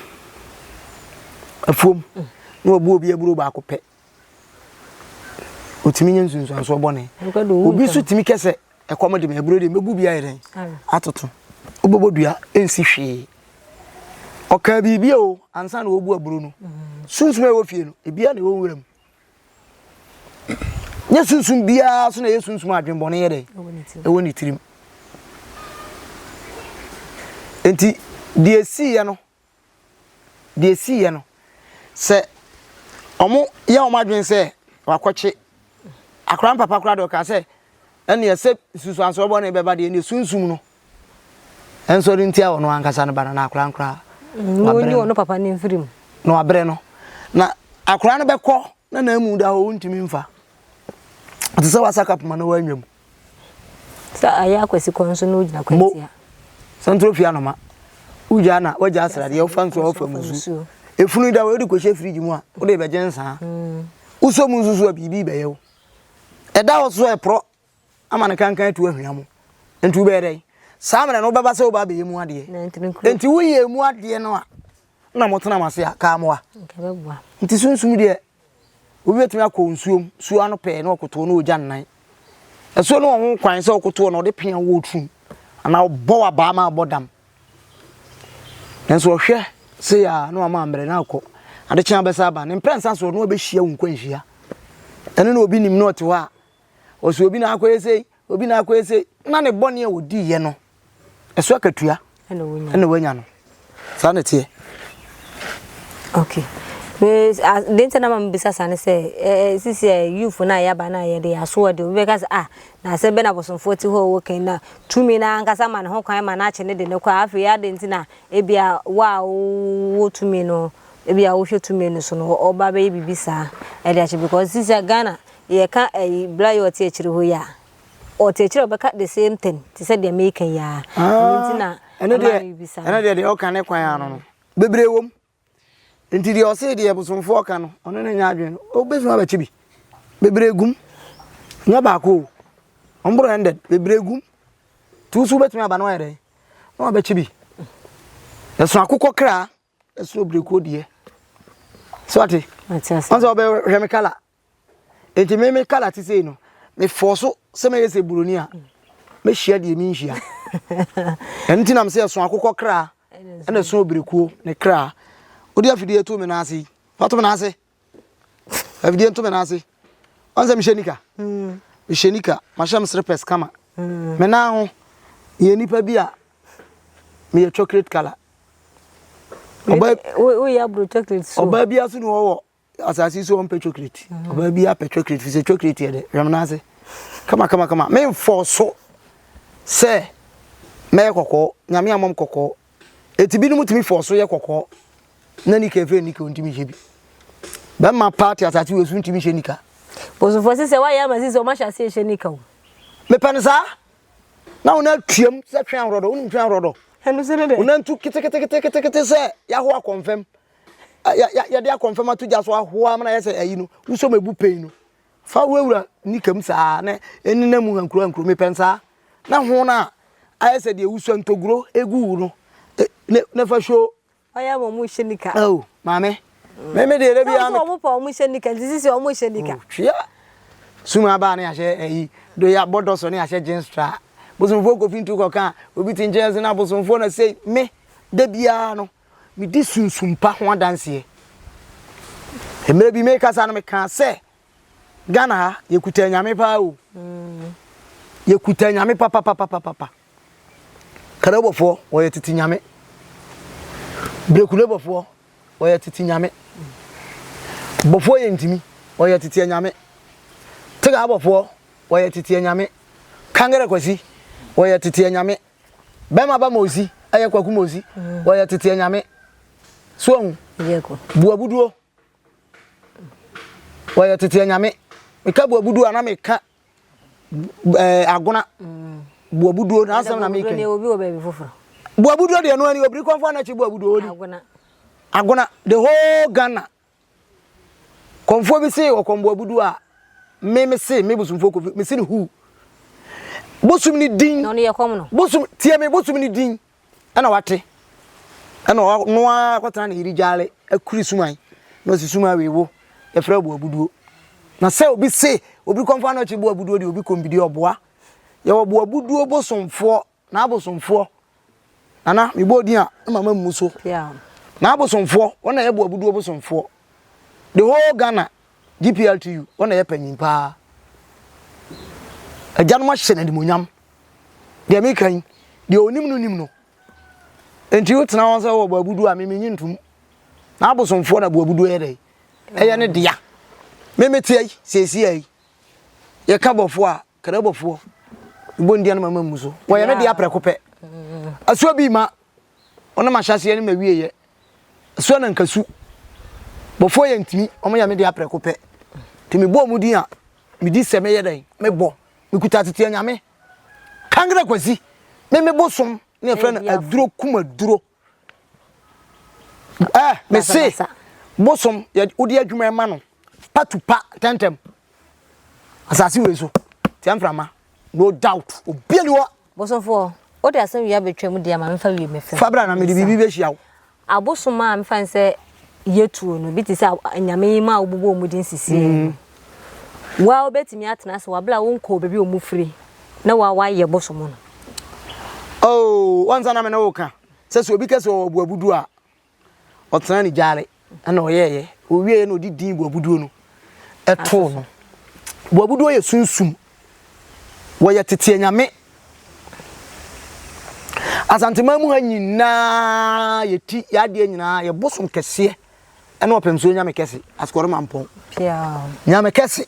afuom na wabu obi aburo baako pɛ otumi nya nsunsuansoɔ bɔne obi nso tumi kɛ sɛ ɛkɔm de me aburo deɛ mɛbu bi ayɛ dɛn atoto wobɛbɔ dua ɛnsi hwee ɔkaa biribi o ansa na wɔbu aburo no sunsum a ɛwɔ fie no ebia na ɛwɔ nwura mu nyɛ sunsum biara so na ɛyɛ sunsum adwenbɔne yɛ dɛn ɛwɔ ne tirim nti deɛ esiiɛ no deɛ esiiɛ no sɛ wɔn yɛ wɔn adwene sɛ wakɔkye akora no papa koraa deɛ ɔkaa sɛ ɛnneɛ sɛ nsusuansoɔ bɔne bɛba deɛ ɛnneɛ sunsum no ɛnsɔre ntia ɔno ankasa no ba no na akora no koraa wabrɛ no papa no mfiri mu na wabrɛ no na akora no bɛkɔ na na emu da hɔ wontumi mfa te sɛ wasaka poma na wanywa mu sɛ ayɛ akwasi kɔ nso na ogyina kwantia santoro fie anoma wogya na wagya asradeɛ wofa nsuo wofa musu efunu da hɔ wode kɔhyɛ firigye mu a wode bɛgye nsaa mm. wosɔ mu nso so a biribi bɛyɛ wo ɛda hɔ so ɛporɔ ama ne kankan atu ahwia mu nti wobɛyɛ dɛn saa mmerɛ no wobɛba sɛ woba abɛyɛ mu adeɛ nti woyɛ mu adeɛ no a na motena mo ase a kaa mmoa nti sunsum deɛ obi bɛtumi akɔ nsuom suo ano pɛɛ na ɔkotoɔ na ɔgya nnan ɛsuo no wɔ ho kwan sɛ ɔkotoɔ na ɔde pea wɔ turum anaa ɔbɔ wabaa ma abɔ dam nanso ɔhwɛ sɛ yɛ a na wama mmerɛ no akɔ adekyea bɛsa aba ne mprɛnsa so na ɔbɛhyia wo nkwanhyia ɛno na obi nim na ɔte hɔ a Ɔsɛ obi na akɔyɛ sei, obi na akɔyɛ sei, na ne bɔne a ɔdiiɛ no, ɛso akatua ɛna wanya no. Saa na ɛteɛ. Okay. Deɛ nti na ma mebisa saa ne sɛ sisi a youth no a yɛaba no a yɛde asoɔ de obi bɛka sɛ ah na asɛm bɛ na abosomfoɔ te hɔ a wɔwɔ kan na tumi no ankasa ma ne ho kwan ma no akye ne de no kɔ a afei adɛn nti na ebia wo a wowɔ tumi no ebia wohwɛ tumi no so no ɔba bɛyɛ biribi saa ɛde akye because sisi a Ghana Yɛka ayi bra yi ɔte akyire hɔ yi a, ɔte akyire a ɔbɛka the same thing te sɛ deɛ meka yi ara. Ɛno nti na ɛno ama deɛ mebisa ɛno no. deɛ deɛ ɔka ne kwan ano no bebree wom nti deɛ ɔse deɛ bosomfoɔ ka no ɔno ne nyɛ adwene no ɔbɛsumi abɛkye bi bebree gum nyɛ baako o ɔmboro hundred bebree gum nti wo so wobɛtumi aba na wayɛ dɛn na wabɛkye bi ɛso akokɔ kra ɛso obirekuo deɛ so ate Mate ase. ɔn sɛ ɔbɛhwɛ me kala Enti me me kala te sei no, me fɔɔ so sɛ mɛyɛ sɛ buroni a, mɛhyia deɛ menhyia. Ɛno nti na mesɛ ɛso akokɔ kra ɛna ɛso obirekuo ne kra. Wode afidie to me nan ase yi, fa to me nan ase. Afidie nto me nan ase. Ɔn sɛ mehyɛ nika. Mehyɛ nika, mahyɛ me slippers kama. Me nan ho, meyɛ nipa bi a meyɛ chocolate color. Ɔbaa woyɛ aburo chocolate so. Ɔbaa bi aso ne wɔwɔ asase yi so ɔmpɛ chocolate mm. ɔbaa bi apɛ chocolate fi sɛ chocolate yɛ dɛ hwɛm n'ase kama kama kama memfɔ so sɛ mɛyɛ kɔkɔɔ nyame amam kɔkɔɔ eti binom tumi fɔ so yɛ kɔkɔɔ na nika efe nika ontumi hyɛ bi bɛma paati asase wɔ so ntumi hyɛ nika. bosomfoɔ sisɛ wayɛ ama sisɛ ɔma hyɛ aseɛ hyɛ nika o. mepɛ no saa na wɔn atuam sɛ twɛn ahorɔdɔ wonim twɛn ahorɔdɔ wɔn antu keteketeketekete sɛ yahoa kɔnfɛm yɛde akɔnfɛm ato gya so ahoa ama na yɛ sɛ ayi no wosɔ ma ebu pɛn no fa wurawura nika mu saa na ɛnena mu hankuro hankuro mepɛ nsaa na ho no a ayɛ sɛ deɛ wosua ntoguro egu wo no ne fa hwɛ ɔyɛ ma ɔmo hyɛ nika oh maame meme deɛ ɛdɛ biara sɛ ɔmo pa ɔmo hyɛ nika nti sisi ɔmo hyɛ nika oh, twea suma aba ne ahyɛ ayi do ya bɔdɔ so ne ahyɛ jeans tra bosomfoɔ kofi ntu kɔka obi ti nkyɛn sɛ na bosomfoɔ na sei me da biara no Medi sunsum pa ho adanseɛ. Mmerɛ bi merekasa no mekaa sɛ, Ghana ha yɛkuta anyame paa o. Yɛkuta anyame papapapapapa. Karabɔfoɔ wɔyɛ tete nyame. Brekunebɔfoɔ wɔyɛ tete nyame. Bɔfoɔ yɛ ntimi wɔyɛ tete anyame. Tega abɔfoɔ wɔyɛ tete anyame. Kangere Kwasi wɔyɛ tete anyame. Bɛma ba Mosi ɛyɛ Kwaku Mosi wɔyɛ tete anyame. So ahu? Buabuduo wɔyɛ tete anyame. Meka buabuduo a na meka ɛɛ agona. Buabuduo na asɛm na meka yi. Buabuduo deɛ no ani obiri kɔnfɔ anakyi buabuduo oni. Agona the whole Ghana. Kɔmfoɔ bi se ɔkɔm buabuduo a me me se me bosomfoɔ kofi me se ne hu. Bosom ne din. Bosom tie me bosom ne din. Ɛna wate. Ɛna ɔno ara akɔtena ne yere gyaale akuri suman. Na ɔsi suman wei wo yɛfrɛ wo boabuduo. Na sɛ obi se obi kɔmfa ano akyi boabuduo deɛ obi kɔm bi deɛ ɔboa. Yɛwɔ boabuduo bosomfoɔ na abosomfoɔ. Nana mebɔ odin a na mama mmu so. Na abosomfoɔ wɔn na yɛ boabuduo bosomfoɔ. The whole Ghana GPLTU wɔn na yɛ panyin paa. Agyanom ahyɛ no animuonyam. Deɛ meka yi, deɛ ɔnim no nim no. Enti wotena hɔ sɛ wowɔ boabuduo a, me menye ntom. Na abosomfoɔ na boabuduo yɛ dɛn? Ɛyɛ ne dea. Me meteɛ yi, seesia yi, yɛka bɔfoɔ a, kra bɔfoɔ, mebɔ ndia no mama mmu so. Wɔyɛ me dea prɛko pɛ. Asuo bi ma, ɔne mahyɛaseɛ ne mawieɛ. Asuo na nkasu. Bɔfoɔ yɛ ntumi, wɔn yɛ me dea prɛko pɛ. Nti mebɔ wɔn din a, medi sɛ meyɛ dɛn? Mebɔ. Mekuta tete anyame. Kankra Kwasi, me me bosom ne yɛfrɛ no aduro kum aduro. Eh, me se bosom yɛ wode adwuma ɛma no pa to pa tɛntɛm. Asase wei so tia mframa no doubt obi ani hɔ. Bosomfoɔ, wode asɛm wei abɛtwa mu deɛ ma memfa wie mɛfam. Fa bra na mede biribi bɛhyia wo. Abosom a mefa no sɛ yɛtuo no, bi te sɛ anyame yi ma a wobobɔ wɔn din sisi yi no, wo ara wobɛtumi atena ase wɔ abere a wonkɔɔ baabi a wɔfiri na wo ara woayɛ bosom no. Oh, wansa na me ne wo ka sɛ sɛ obi ka sɛ ɔwɔ buabuduo a, ɔtena ne gyaare ɛna ɔyɛɛyɛ. Ɔwieɛ na ɔde din buabuduo no ɛtoo no. Buabuduo yɛ sunsum. Wɔyɛ tete anyame. Asanteman mu ha nyinaa yɛti yɛadeɛ nyinaa yɛ bosom kɛseɛ ɛne ɔpɛmsuo nyame kɛse asekɔre mampɔn. Nyame kɛse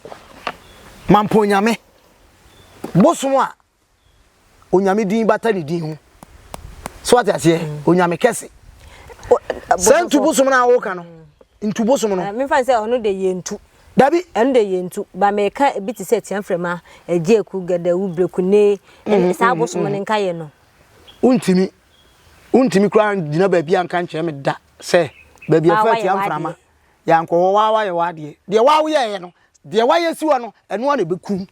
mampɔn nyame bosom a Onyame din bata ne din ho. So wate aseɛ? Mm. Onyame kɛse. Sɛ ntu bosom no a woka no, ntu bosom no. Eh, memfa sɛ ɔno de yɛ ntu. Dabi. Ɛno de yɛ ntu. Ba meka ebi te sɛ tiamframa, agyeku, gadawu, brekune, mm, saa mm, bosom no nka yɛ no. Wontumi. Wontumi koraa gyina baabi a nka nkyerɛ me da sɛ baabi a fa tiamframa. Yɛankɔ hɔ waa wayɛ w'adeɛ. Deɛ waa woyɛeɛ no, deɛ wayɛ si hɔ no, ɛno ara na ɛbɛkum.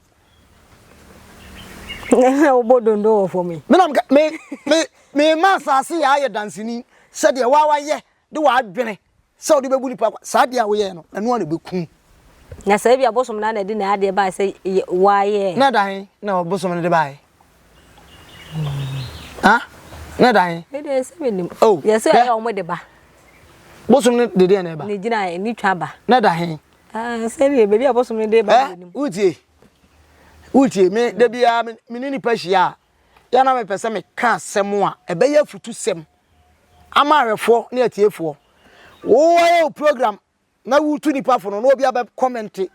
Na wobɔ dondo wɔ fam yi. Me na me me me ma asase yɛ ayɛ danseni sɛ deɛ waa wayɛ de w'adwene sɛ wode bɛbu nipa saa deɛ a woyɛɛ no, ɛno ara na ɛbɛkum. Na sɛ ebi abosom na na ɛde n'adeɛ bae sɛ wayɛ. Na ɛda he na ɔbosom no de bae? Ha? Na ɛda he? Ɛdeɛ sɛ menim. Oh, yɛ sɛ ɛyɛ wɔn de ba. Bosom no de deɛ na ɛba. Ne gyina ne twa ba. Na da he? Ah, sɛdeɛ baabi a bosom no de ba. Eh, wotie. Wotie, me da biara me ne nipa hyia a, yɛ na mepɛ sɛ meka asɛm a ɛbɛyɛ afutusɛm ama ahwɛfoɔ ne atiefoɔ. Wowayɛ wo program na wotu nipa fo no na obi abɛ kɔmɛnte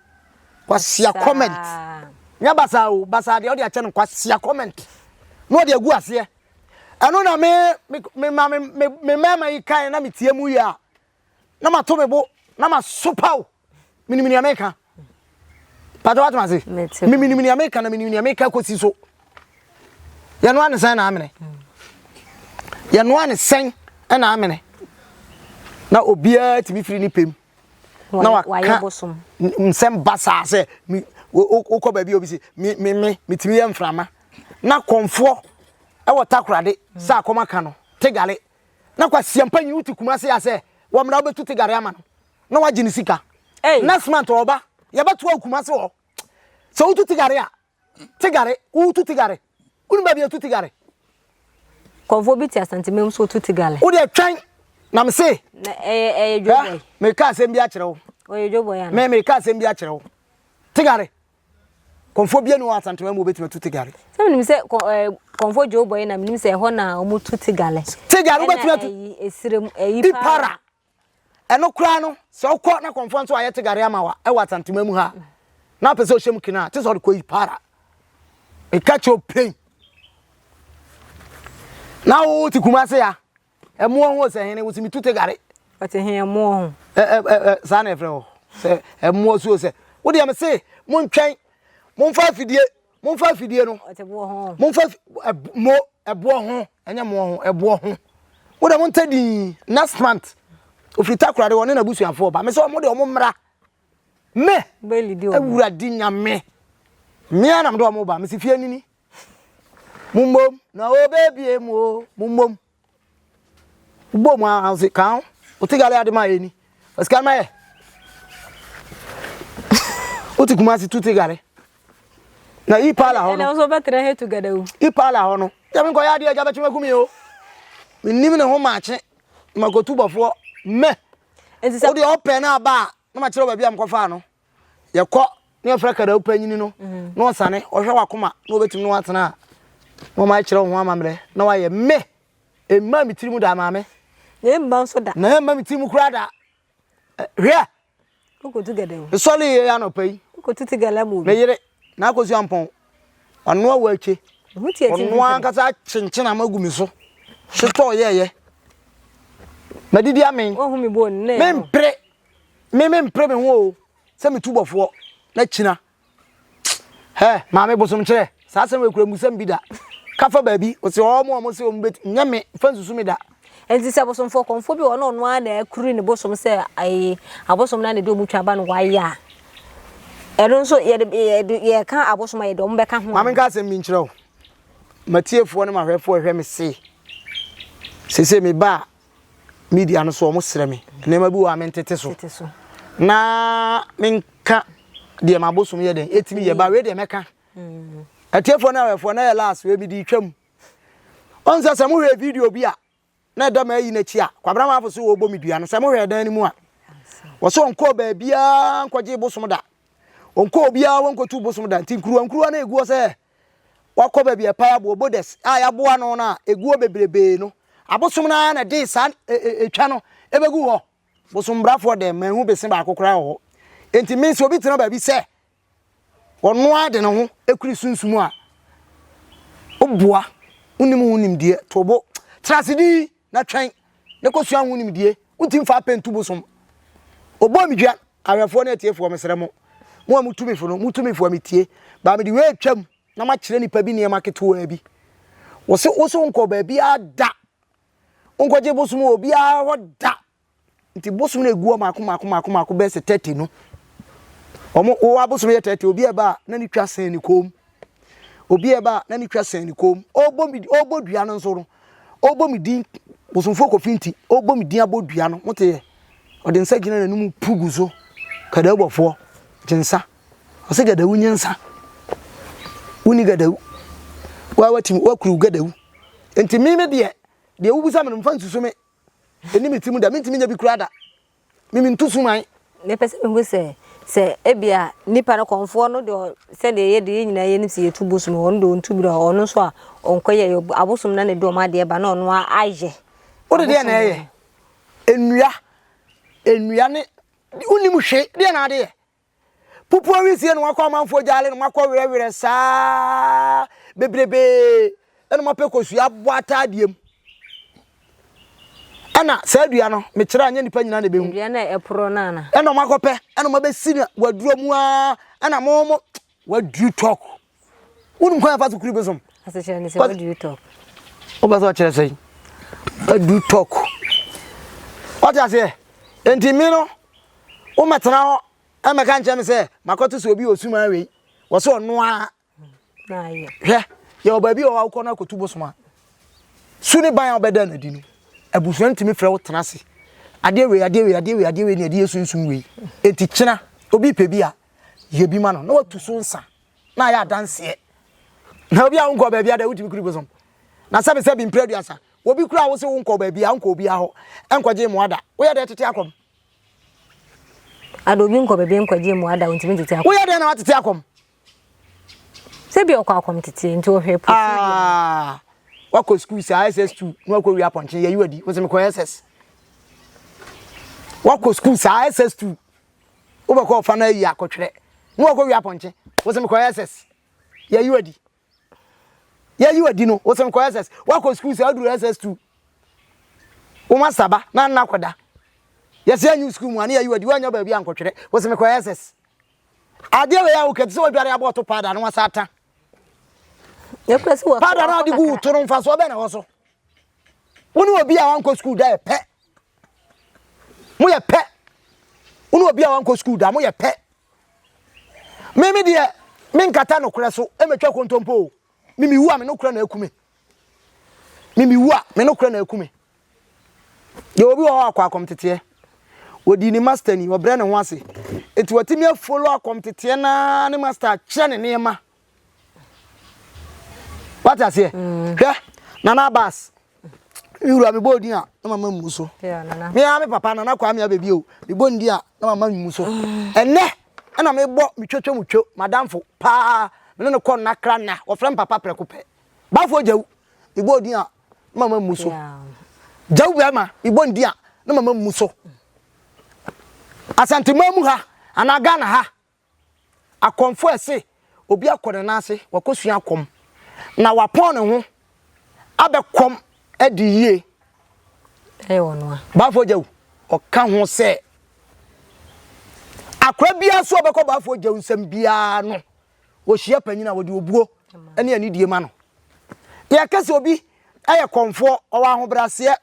kwasia comment nyɛ basaa o basaa deɛ ɔde akyɛ no kwasia comment na ɔde agu aseɛ ɛno na me me ma me me me mmarima yi kan na me tie mu yie a na ma to me bo na ma sopa o menim nea meka pàtó wàtí ma se menim nea meka na menim nea meka kɔsi so yɛnoa ne sɛn na amene yɛnoa ne sɛn na amene na obiara tumi firi ne pɛm na waka nsɛm basaa sɛ wokɔ baabi a obi si me me me metumi yɛ mframa na kɔnfoɔ ɛwɔ takorade sɛ akɔm aka no tegale na kwasia mpanyin wote kuma se asɛ wɔmmra wobɛtu tegare ama no na wagye ne sika next month ɔba yɛbɛtoa wo kuma se hɔ sɛ wotu tegare a Tigare, wotu tigare. Wonim baabi a yɛtu tigare? Kɔmfoɔ bi te Asantemam so otu tigale. Wo deɛ twɛn na me se. Na ɛyɛ ɛyɛ dwobɔi. Meka asɛm bi akyerɛ wo. Ɔyɛ dwobɔi ana? Me meka asɛm bi akyerɛ wo. Tigare. Kɔmfoɔ bia ni wɔ Asantema mu obetumi atu tigare. Sɛ menim sɛ kɔmfoɔ Joe Boy na menim sɛ ɛhɔ na wɔn tu tigale. Tigare wobɛtumi atu. Ɛyi esirem ɛyi para. Ɛno koraa no sɛ wokɔ na kɔmfoɔ nso ayɛ tigare ama wa ɛwɔ Asantema mu ha na apɛ sɛ ɔhyɛ mu kina te sɛ ɔde kɔ yi para. Meka kyerɛ plain. Na wo te Kumase ya. Ɛmoɔ ho sɛ hene wosi metu tegare. Ɔte he ɛmoɔ ho. Ɛ ɛ ɛ saa na ɛfrɛ hɔ sɛ ɛmoɔ suo sɛ wo deɛ mese montwɛn momfa afidie momfa afidie no. Ɔte boɔ ho. Momfa mo ɛboɔ ho ɛnyɛ moɔ ho ɛboɔ ho. Wo deɛ montɛ din next month ofiri takoradi wɔne n'abusuafoɔ ba mesɛ ɔmo deɛ ɔmo mmra me awurade nyame mmea na mede ɔmo ba mesi fie nini Mommom na wɔbɛbie mu o, mommom. Wobɔ mu a ɔse kan ho, wote gale ade ma yɛ ni. Sika ma yɛ. Wote Kumasi tu te gale. Na yi paala hɔ no. Ɛna nso bɛtena he together o. Yi paala hɔ no. Yɛ me nkɔyɛ adeɛ agya bɛtwe maku mi o. Menim ne ho maakye. Makotu bɔfoɔ mɛ. Wode ɔpɛ no aba a na makyerɛ baabi a mekɔfaa no. Yɛkɔ na yɛfrɛ kadawu panyini no mm. na ɔsane ɔhwɛ wakoma na ɔbɛtumi ne watena a na ɔma akyerɛ wo ho amammerɛ na wayɛ me ɛmma me tiri mu da maame na ɛmma nso da na ɛmma me tiri mu koraa da hwɛ wokɔtu gadawu nsɔle yɛ anɔpa yi wokɔtu ti gala mu me yere na akɔsu ampɔn ɔnoa wɔ akyi ɔnoa ankasa kyenkyen ama gu me so hyetɔ yɛyɛ madidi amen mempere Me me mpere me ho o sɛ metu bɔfoɔ na kyina hɛ maame bosom kyerɛ saa asɛm wɔ ekura musɛm bi da kafa baabi ɔsɛ ɔmo ɔmo sɛ ɔmo bɛti nyɛ me fa nsusu me da. Nti sɛ bosomfoɔ kɔmfoɔ bi wɔ na ɔno ara na akuri ne bosom sɛ ayi abosom na ne de ɔmo twa ba no wayɛ a ɛno nso yɛde yɛde yɛka abosom a yɛde ɔmo bɛka ho. Maame nka asɛm bi nkyerɛ wo matiefoɔ ne mahwɛfoɔ ɛhwɛ me se sese me ba a media no so wɔn srɛ me nneɛma bi wɔ a mentete so na menka deɛ mabosom yɛ dɛn ɛtumi yɛ ba wei deɛ mɛka mm. atiefoɔ ne awɛfoɔ na yɛ last wei mede twam ɔn sɛ sɛ mohwɛ video bi a na ɛda ma ayi n'akyi a kwabena maafo so wɔbɔ me dua no sɛ mohwɛ dan no mu a wɔ sɛ ɔnkɔɔ baabiaa nkɔgye bosom da ɔnkɔɔ obiaa wɔnkɔtu bosom da nti nkuruwa nkuruwa no ɛguɔ sɛ Wakɔ baabi a ɛpae aboɔ, borders, a yɛaboa ano no a ɛgu hɔ bebrebee no. Abosom no ara na ɛde saa etwa no ɛbɛgu hɔ. Bosombrafoɔ dɛm, manhu bese baako koraa wɔ hɔ. Enti me sɛ obi tena baabi sɛ ɔno ara de ne ho kuri sunsum a, woboa, wonim ho nimdeɛ, to bo, tena ase din na twɛn na kɔsua ho nimdie. Wontumi mfa apɛ ntu bosom. Ɔbɔɔ me dua. Ahwɛfoɔ ne atiefoɔ mesrɛ mo, mo a motu me fo no, motu me fo a metie. Baa mede wei atwam na makyerɛ nipa bi nneɛma ketewaa bi. Wo se wo se wonkɔ baabiara da. Wonkɔgye bosom wɔ obiara hɔ da. Nti bosom no egu hɔ mako mako mako mako bɛyɛ sɛ 30 no. Wɔn wo abosom yɛ 30 obi ɛba a na ne twa sɛn ne kɔn mu. Obi ɛba a na ne twa sɛn ne kɔn mu. Ɔrebɔ me ɔrebɔ dua no nso no ɔrebɔ me din bosomfoɔ kofi nti ɔrebɔ me din abɔ dua no mote yɛ. Ɔde nsa gyina n'anim pu gu so kadawubɔfoɔ gye nsa. Ɔsɛ gadawu nye nsa. Wonni gadawu. Wa watimi wakuru gadawu. Nti me me deɛ deɛ wobisa me no mfa nsusu me. Ɛni me tirim da, mentumi nyɛ bi koraa da. Me mentu suman. Mepɛ sɛ mehu sɛ, sɛ ebia nipa no kɔmfoɔ no deɛ sɛdeɛ yɛ deɛ yɛn nyinaa yɛnim sɛ yɛtu bosom ɔno deɛ ɔntu bi da ɔno nso a ɔnkɔyɛ abosom na na ɛde ɔmo adeɛ ba na ɔno ayɛ. Wode deɛ na ɛyɛ nnua nnua ne wonim hwee deɛ na ade yɛ. Pupu awisie na wakɔ amanfoɔ gyaale na wakɔ werɛwerɛ saa bebrebee ɛna mapɛ kosua abɔ ataadeɛ mu ɛna saa dua no mekyerɛ anyɛ nipa nyinaa na ɛbɛhu dua no ɛporɔ no ana ɛna ɔmo akɔpɛ ɛna ɔmo abɛsi no waduro mu aa ɛna mo mo waduru talk wonim kwan afa so kuri bosom asekyerɛ ne sɛ waduru talk wobɛ sɛ ɔkyerɛ sɛn waduru talk ɔte aseɛ enti me no Wommɛtena hɔ mmɛka nkyerɛ me sɛ makɔto sɛ obi wɔ suman wei wɔ sɛ ɔno ara. Hwɛ, yɛwɔ baabi wɔ hɔ a wokɔ no akɔtu bosom a, su ne ban a wobɛda no adi no, abusua no tumi frɛ wo tena ase. Adeɛ wei, adeɛ wei, adeɛ wei, adeɛ wei ne ɛde yɛ sunsum wei. Enti kyena obi pɛ bi a, yɛ bi ma no na watu so nsa na ayɛ adanseɛ. Na obi a wonkɔ baabi a da wotumi kuri bosom. Na sɛbesɛbe mprɛ aduasa, obi koraa a wo se wonkɔ baabi a wonkɔ obiara hɔ nkɔgye mmoa da. Woyɛ dɛ tete akɔm. Ada obi nkɔ baabi nkɔgye mmoa da ontumi ntete akɔm. Woyɛ dɛn na watete akɔm? Sɛ bi ɔkɔ akɔm tete nti ɔhwɛ procedure. Ah, wakɔ school saa SS2 na wakɔ wia apɔnkye yɛyi wadi wo sɛ mekɔ SS. Wakɔ school saa SS2 wobɛkɔ ɔfa no ayi akɔtwerɛ na wakɔ wia apɔnkye wo sɛ mekɔ SS yɛyi wadi. Yɛyi wadi no wo sɛ mekɔ SS wakɔ school saa woduru SS2 wo ma saba na nna kɔda yɛsɛ anyi school mu a ne yɛyi wadi woanya baabi ankɔtwerɛ wo sɛ mekɔ SS. Adeɛ wei a woka te sɛ wadware abɔ ɔto paada na wasa ata. Paada no a wode gu wo to no mfasoɔ bɛn na ɛwɔ so? Wo ne obi a wankɔ sukuu da yɛ pɛ. Moyɛ pɛ. Wo ne obi a wankɔ sukuu da moyɛ pɛ. Me me deɛ menkata nokorɛ so mɛtwa kontompo o. Me mewu a me nokorɛ na aku me. Me mewu a me nokorɛ na aku me. Yɛ obi wɔ hɔ akɔ akɔmteteɛ. Wɔdii ne master ni, ɔbrɛ ne ho ase. Enti watumi afolo akɔmteteɛ naa ne master akyerɛ ne nneɛma. Wate aseɛ? Mm. Hwɛ, Nana Abbas. Me wura mebɔ odin a na mama mmu so. Me ara me papa Nana Kwame Abɛbi o, mebɔ ne din a na mama mmu so. Mm. Ɛnnɛ ɛna mebɔ metwatwa mu two madamfo paa me ne no kɔ nnakra nna wɔfrɛ me papa prɛko pɛ. Bafoɔ gyawu mebɔ odin a na mama mmu so. Gyawu bɛrima mebɔ ne din a na mama mmu so. Asanteman mu ha anaa Ghana ha Akɔmfo a ɛse obi akɔ ne nan ase, wakɔsua akɔm, na wapɔn ne ho abɛkɔm adi yie. Ɛyɛ ɔno a. Baafoɔ Gyawu, ɔka ho sɛ, Akora biara nso a ɔbɛkɔ Baafoɔ Gyawu nsam biara no, ɔhyia panyin a wɔde obuo ne anidie ma no. Yɛka sɛ obi yɛ kɔmfoɔ, ɔwɔ ahobrɛaseɛ,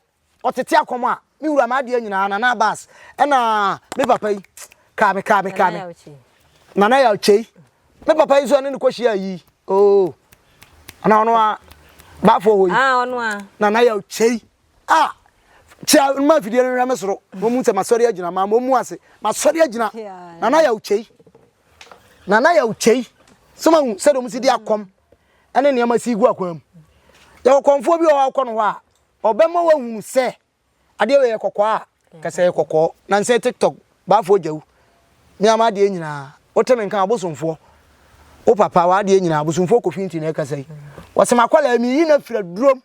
Ɔtete akɔm a, me wura m'adeɛ nyinaa Nana Abbas ɛna me papa yi kaa me kaa me kaa me Nana Yaw Kyei me papa yi nso ɛne no kɔhyia yi oo ana ɔno a baafoɔ hɔ yi ah, ɔno a Nana Yaw Kyei a kyia ma afidie no hwɛ me soro wɔn mu sɛ masɔre agyina maa wɔn mu ase masɔre agyina Nana Yaw Kyei Nana Yaw Kyei sɛ ma hu sɛdeɛ wɔn si di akɔm ɛne nneɛma si gu akwan mu yɛwɔ kɔnfoɔ bi wɔ hɔ akɔ no hɔ a Ɔbɛma woahunu sɛ adeɛ wei yɛ kɔkɔɔ a, ka sɛ ɛyɛ kɔkɔɔ. Nansa yi TikTok baafoɔ gya wu. Me ara m'adeɛ nyinaa, wote me nka abosomfoɔ. Wo papa w'adeɛ nyinaa, abosomfoɔ Kofi nti na ɛkasa yi. Wɔse m'akwadaa meyi no afiri adurom.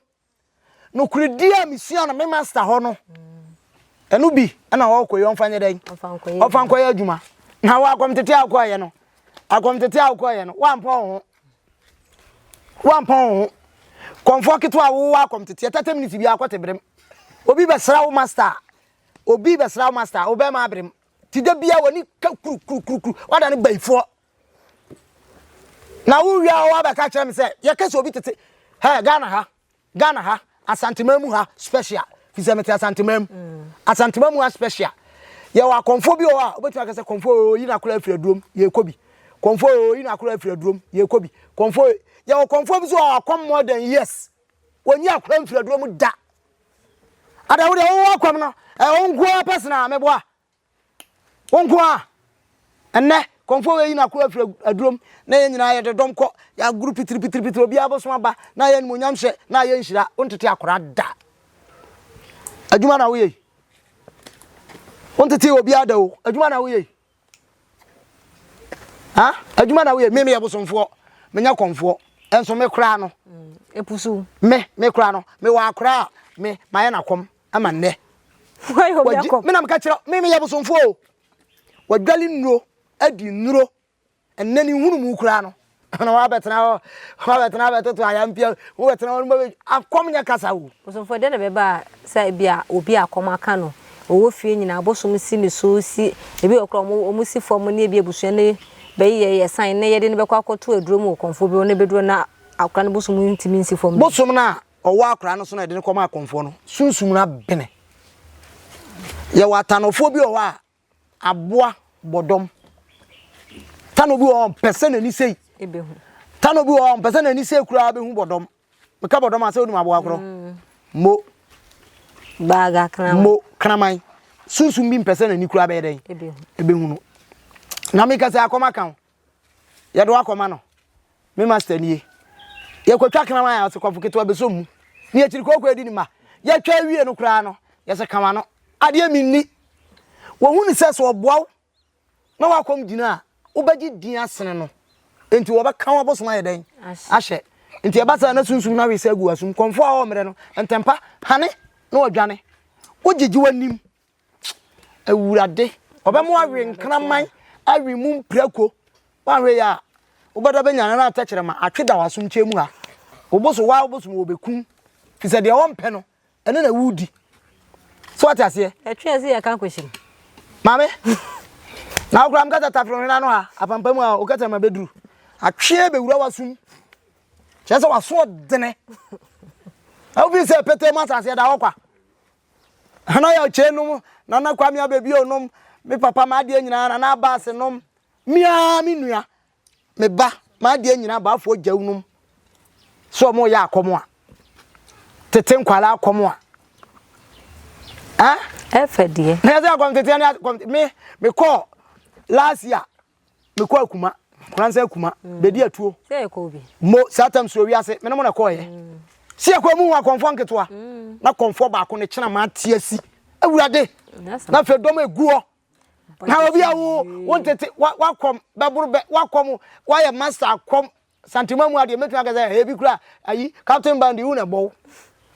Nokorɛdie a mesua no me master hɔ no, ɛno bi na ɔrekɔ yi ɔmfa nyɛ dɛn? Ɔmfa nkɔyɛ adwuma. Na wo akɔmtete a wokɔɔyɛ no, akɔmtete a wokɔɔyɛ no, woampɔn wo ho. Woampɔn wo ho. Kɔmfoɔ ketewa a wowɔ akɔm teteɛ 30 minutes biara kɔte berem. Obi bɛsra wo master a, obi bɛsra wo master a, wobɛma aberem. Ti da biara w'ani ka kuru kuru kuru kuru, wada ne bayifoɔ. Na wo wia hɔ abɛka kyerɛ me sɛ yɛka sɛ obi tete hɛ Ghana ha. Ghana ha, Asanteman mu ha special, fi sɛ mete Asanteman mu. Mm. Asanteman mu ha special. Yɛwɔ akɔmfoɔ bi wɔ hɔ a, wobɛtumi aka sɛ kɔmfoɔ oyi na akora afiri adurom, yɛkɔ bi. Kɔmfoɔ oyi na akora afiri adurom, yɛkɔ bi. Kɔmfoɔ yɛwɔ kɔmfoɔ bi so wɔ akɔm more than years. Wɔnyi akora mfiri adurom da. Ada wo deɛ wowɔ akɔm no, ɛwɔ nko ara pɛsena meboa. Wo nko ara. Ɛnnɛ, kɔmfoɔ wei yi n'akoro afiri adurom, na yɛn nyinaa yɛde dɔm kɔ, yɛagoro pitiripitiri, obiara bosom aba, na ayɛ animuonyam hyɛ, na ayɛ nhyira. Wontete akora da. Adwuma na woyɛ yi. Wontete obiara da o. Adwuma na woyɛ yi. Ha? Adwuma na woyɛ. Me meyɛ bosomfoɔ. Menyɛ kɔmfoɔ. Ɛnso me koraa no. Epusu. Me, me koraa no. Mewɔ akora a me, mayɛ n'akɔm. ama nnɛ. Wagye me na meka kyerɛ me meyɛ bosomfoɔ o. Wadwale nnuro adi nnuro ɛnnɛ ne nhunu mu koraa no na wabɛtena hɔ wabɛtena abɛtoto ayampia wobɛtena hɔ no akɔm nyɛ kasa o. Bosomfoɔ dɛn na ɛbɛba a sɛ ebi a obi a akɔm aka no ɔwɔ fie nyinaa bosom si ne so si ebi wɔ koraa wɔn wɔn si fam ne ebi abusua ne bɛyɛ yɛ san ne yɛde no bɛkɔ akɔto aduro mu wɔ kɔnfoɔ bi hɔ na ebeduro na akora no bosom ntumi nsi fam. Bosom no a Ɔwɔ akora no so na yɛde no kɔma akɔmfoɔ no, sunsum no abene. Yɛwɔ atanɔfoɔ bi wɔ hɔ a, aboa bɔdɔm. Tanɔ bi wɔ hɔ a, ɔmpɛ sɛ n'ani sei. Tanɔ bi wɔ hɔ a, ɔmpɛ sɛ n'ani sei koraa bɛhu bɔdɔm. Meka bɔdɔm a, sɛ wonim aboa korɔ? Mm. Mo. Baaga kraman. Mo kraman. Sunsum bi mpɛ sɛ n'ani koraa bɛyɛ dɛn? Ɛbɛhu no. Na meka sɛ akɔm aka wo. Yɛde wo akɔma no. Me master nie. Yɛkɔtwa kraman a ɔsɛ kɔfo ketewa bɛsɔ mu. Ne akyiri kooko adi ne ma. Yɛtwa awie no koraa no, yɛsɛ ka w'ano. Adeɛ menni. Wɔhu ne sɛ sɛ ɔboa wo na wakɔm gyina a, wobɛgye din asene no. Enti wɔbɛka wo abosom ayɛ dɛn? Ahyɛ. Nti ɛba saa na sunsum no awe sɛ agu w'asom. Kɔmfoɔ a ɔwɔ mmerɛ no, ntɛmpa, hane na wadwane. Wogyegye w'anim. Awurade, ɔbɛma wawe nkraman, awe mu mprako. Woanhwɛ yie a, wobɛda bɛnya no na atɛkyerɛma atwe da w'asom kyɛn mu ha. Wo bosom, waa wo bosom wɔbɛkum. Firi sɛ deɛ wɔmpɛ no, ɛno na wodi so wate aseɛ. Ɛtwe ɛsɛ yɛ ka kɔhyɛ mu. Maame na wokura m kasa tafere hwena no ha apampa mu a wokasa ma bɛduru atweɛ bɛwura wasum kyerɛ sɛ waso ɔdene na wofi sɛ pete mu asase ɛda hɔ kwa ɛna yɛ ɔkyɛ nom nana kwame abɛbio nom me papa ma adeɛ nyinaa nana abaase nom mea me nua Me ba, m'adeɛ nyinaa baafoɔ gyaw nom sɛ ɔmo yɛ akɔm a tete nkwadaa akɔm a eh? Ɛfɛ deɛ. Na yɛsɛ akɔm tete ne akɔm me me kɔ last year me kɔ akuma kuransa akuma mm. bedi atuo. Sɛ ɛkɔ bi. Mo saa tam suro wiase me ne mo na kɔɔ yɛ. Mm. Si ɛkɔ mu hu akɔmfoɔ nketewa. Mm. Na kɔmfoɔ baako ne kyena ma ate asi. Awurade. Na afei dɔm egu hɔ. Na obi a wo wo ntete wakɔm bɛboro bɛ wakɔm wayɛ master akɔm santima mu adeɛ mɛtumi aka sɛ ebi kura ayi captain band wo na ɛbɔ wo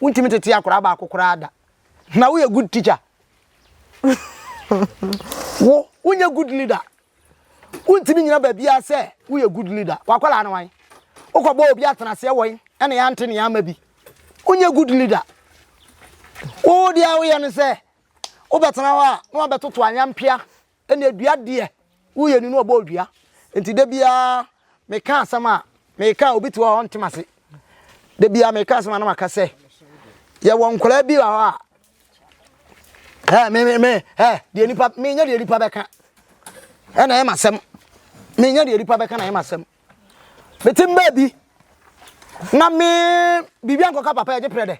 wontumi tete akwadaa baako koraa da na woyɛ good teacher wo wonyɛ good leader wontumi nyina baabiara sɛ woyɛ good leader wakwadaa no wan wokɔbɔ obi atenaseɛ wɔn ɛna yɛante ne yɛama bi wonyɛ good leader wo deɛ woyɛ no sɛ Wobɛtena hɔ a, na wabɛtoto anyampea ne dua deɛ woyɛ ni na ɔbɔ dua. Nti da biara meka asɛm a meka a obi te hɔ a ɔnte m'ase. Da biara meka asɛm a na maka sɛ yɛwɔ nkwadaa bi wɔ hɔ a ɛ me me me ɛ deɛ nipa menyɛ deɛ nipa bɛka ɛna ɛyɛ m'asɛm menyɛ deɛ nipa bɛka na ɛyɛ m'asɛm. Mete baabi na me biribi ankɔka papa yɛgye prɛ dɛ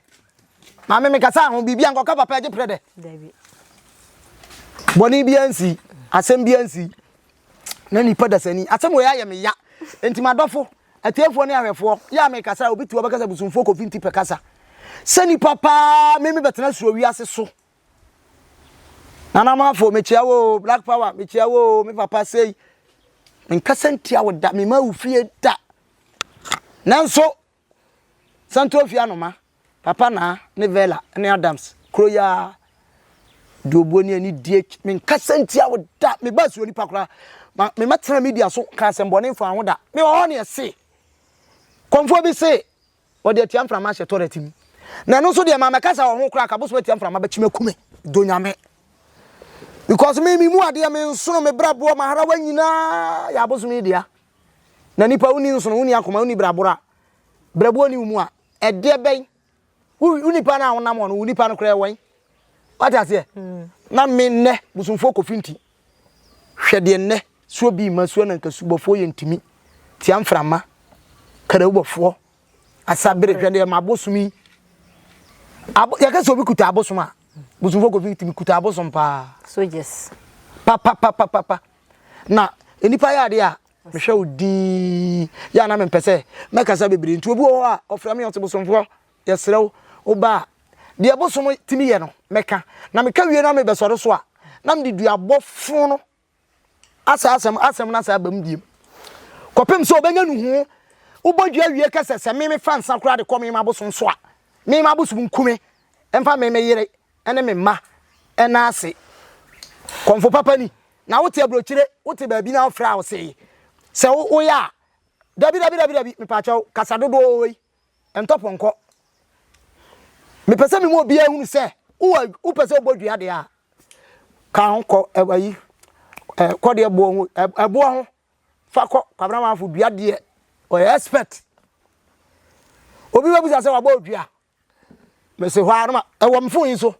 maame mekasa ho biribi ankɔka papa yɛgye prɛ dɛ bɔne bi ansi asɛm bi ansi na nipa dasani asɛm wei ayɛ me ya nti madɔfo atiefoɔ ne ahwɛfoɔ yɛ a mekasa obi te hɔ bɛkasa busumfoɔ kofi nti pɛ kasa sɛ nipa paa me me bɛtena suro wiase so Nana Mafo, mekyia wo o, Black Power, mekyia wo o, me papa sei. Menkasa ntia wo da, mema wo fie da. Nanso, Santo fie anoma, papa naa ne Vela ne Adams, kuro yi ara, de obuo ne anidie, menkasa ntia wo da, meba suo nipa koraa, ma mema tena media so ka asɛmbɔne mfa ho da. Mewɔ hɔ ne ɛse, kɔmfoɔ bi se, Wɔde atia mframa ahyɛ toilet mu. Na ɛno nso deɛ maa mɛkasa wɔ ho koraa ka bosom atia mframa bɛkyi me me do nyame. Because me me mu adeɛ me nsono me braboɔ maharawa nyinaa yɛ abosom yi dea. Na nipa wonni nsono wonni akoma wonni braboro a brɛboɔ ni wo mu a ɛdeɛ bɛn wo nipa no a wonam hɔ no wo nipa no koraa ɛwɔn. Wate aseɛ? Mm. Na me nnɛ bosomfoɔ kofi nti hwɛ deɛ nnɛ suo bi ma suo na nka subɔfoɔ yɛ ntumi tia mframa karawubɔfoɔ asabere hwɛ deɛ ma abosom yi abo yɛka sɛ obi kuta abosom a bosomfoɔ kofi tumi kuta abosom paa soldiers papapapapa na nnipa yɛ adeɛ a mehwɛ wo dii yɛ a na mempɛ sɛ mɛkasa bebree nti obi wɔ hɔ a ɔfrɛ me ɔte bosomfoɔ yɛsrɛ wo woba a deɛ bosom tumi yɛ no mɛka na meka wie na mebɛsɔre so a na mede duabɔ fo no asa asɛm asɛm no asa aba mu biem kɔpem sɛ ɔbɛnya no hu wobɔ dua wie kɛsɛ sɛ me mefa nsa koraa de kɔ me mabosom so a me mabosom nkume ɛmfa me me yere ɛne me mma ɛna ase kɔmfo papa ni na wote aburokyire wote baabi na wofrɛ a wose sɛ woyɛ a dabi dabi dabi dabi mepaakyɛw kasa dodoɔ wei Ntɔ pɔnkɔ. Mepɛ sɛ mema obiara hunu sɛ wowɔ wopɛ sɛ wobɔ dua deɛ a, ka ho kɔ ayi kɔdeɛ boɔ ho ɛboɔ ho fa kɔ Kwabena Manfo dua deɛ ɔyɛ expert. Obi bɛbusa sɛ wabɔ dua. Mese hɔ ara no ma ɛwɔ me phone yi so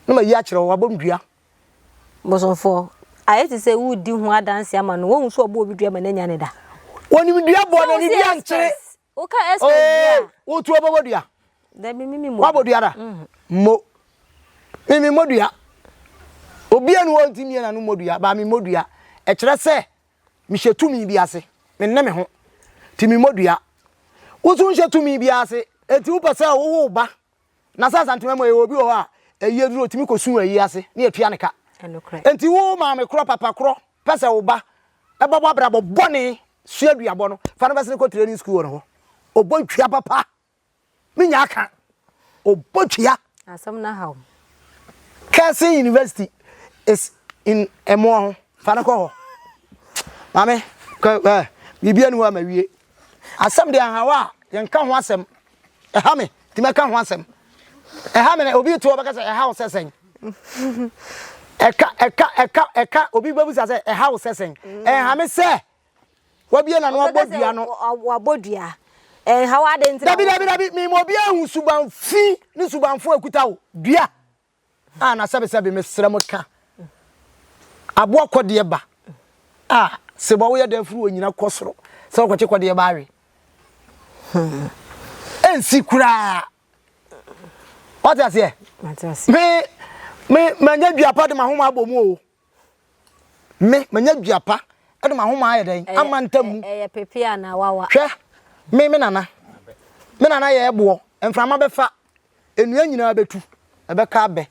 na mayi akyerɛ wo wabɔ me dua. Bosomfoɔ, ayɛ te sɛ woredi ho adanse ama no, woahu sɛ ɔbɔ obi dua ma no anya ne da. Wɔnim dua bɔ na ne dua nkyere. Woka expert dua. Oh, wotu ɔbɛbɔ dua. Dabi mimi mo. Wabɔ dua da. Mm. Mo. Mimi mo dua. Obi anu hɔ ntimi na no mo dua, ba mi mo dua. Ɛkyerɛ sɛ mehyɛ tumi bi ase. Me ne me ho. Ti mi mo dua. Wo nso nhyɛ tumi bi ase. Enti wopɛ sɛ wowo ba Na sɛ Asantema mu yɛwɔ obi wɔ hɔ a, ayie duru otumi kɔsu ayi ase ne yɛtua ne ka. Enti wo maame korɔ, papa korɔ, pɛ sɛ wo ba bɛbɔ abrabɔ bɔne sua duabɔ no, fa no bɛsene kɔ training school wɔ ne hɔ. Ɔbɔ ntwea papa. Me nya aka. Ɔbɔ twea. Asɛm no ahaw. Carson University is in ɛmoɔ ho. Fa no kɔ hɔ. Maame, kɔ ɛ biribi ani hɔ a ma wie. Asɛm deɛ ahaw a yɛnka ho asɛm. Ɛha me, nti mɛka ho asɛm. Ɛha me na obi to ɔbɛka sɛ ɛha wo sɛ sɛn. Ɛka ɛka ɛka ɛka obi bɛbusa sɛ ɛha wo sɛ sɛn. Ɛha me sɛ wabie n'ano abɔ dua no. Wabɔ dua. Ɛnha wo adɛn nti na. Dabi dabi dabi mema obi ahu suban fi ne subanfo ekuta wo dua. A na sɛbe sɛbe mesrɛ mo ka. Aboa kɔdeɛ ba. A sebɔ woyɛ dɛn furu onyina kɔ soro sɛ wokɔkye kɔdeɛ ba awe. Ɛnsi koraa. Wate aseɛ? Me me manya dua pa de m'ahoma abɔ mu o. Me manya dua pa de m'ahoma ayɛ dɛn ama ntam mu. Ɛyɛ pepe anaa wawa. Hwɛ me me nana. Me nana yɛ ɛboɔ. Mframa bɛfa. Nnua nyinaa bɛtu. Ɛbɛka abɛ.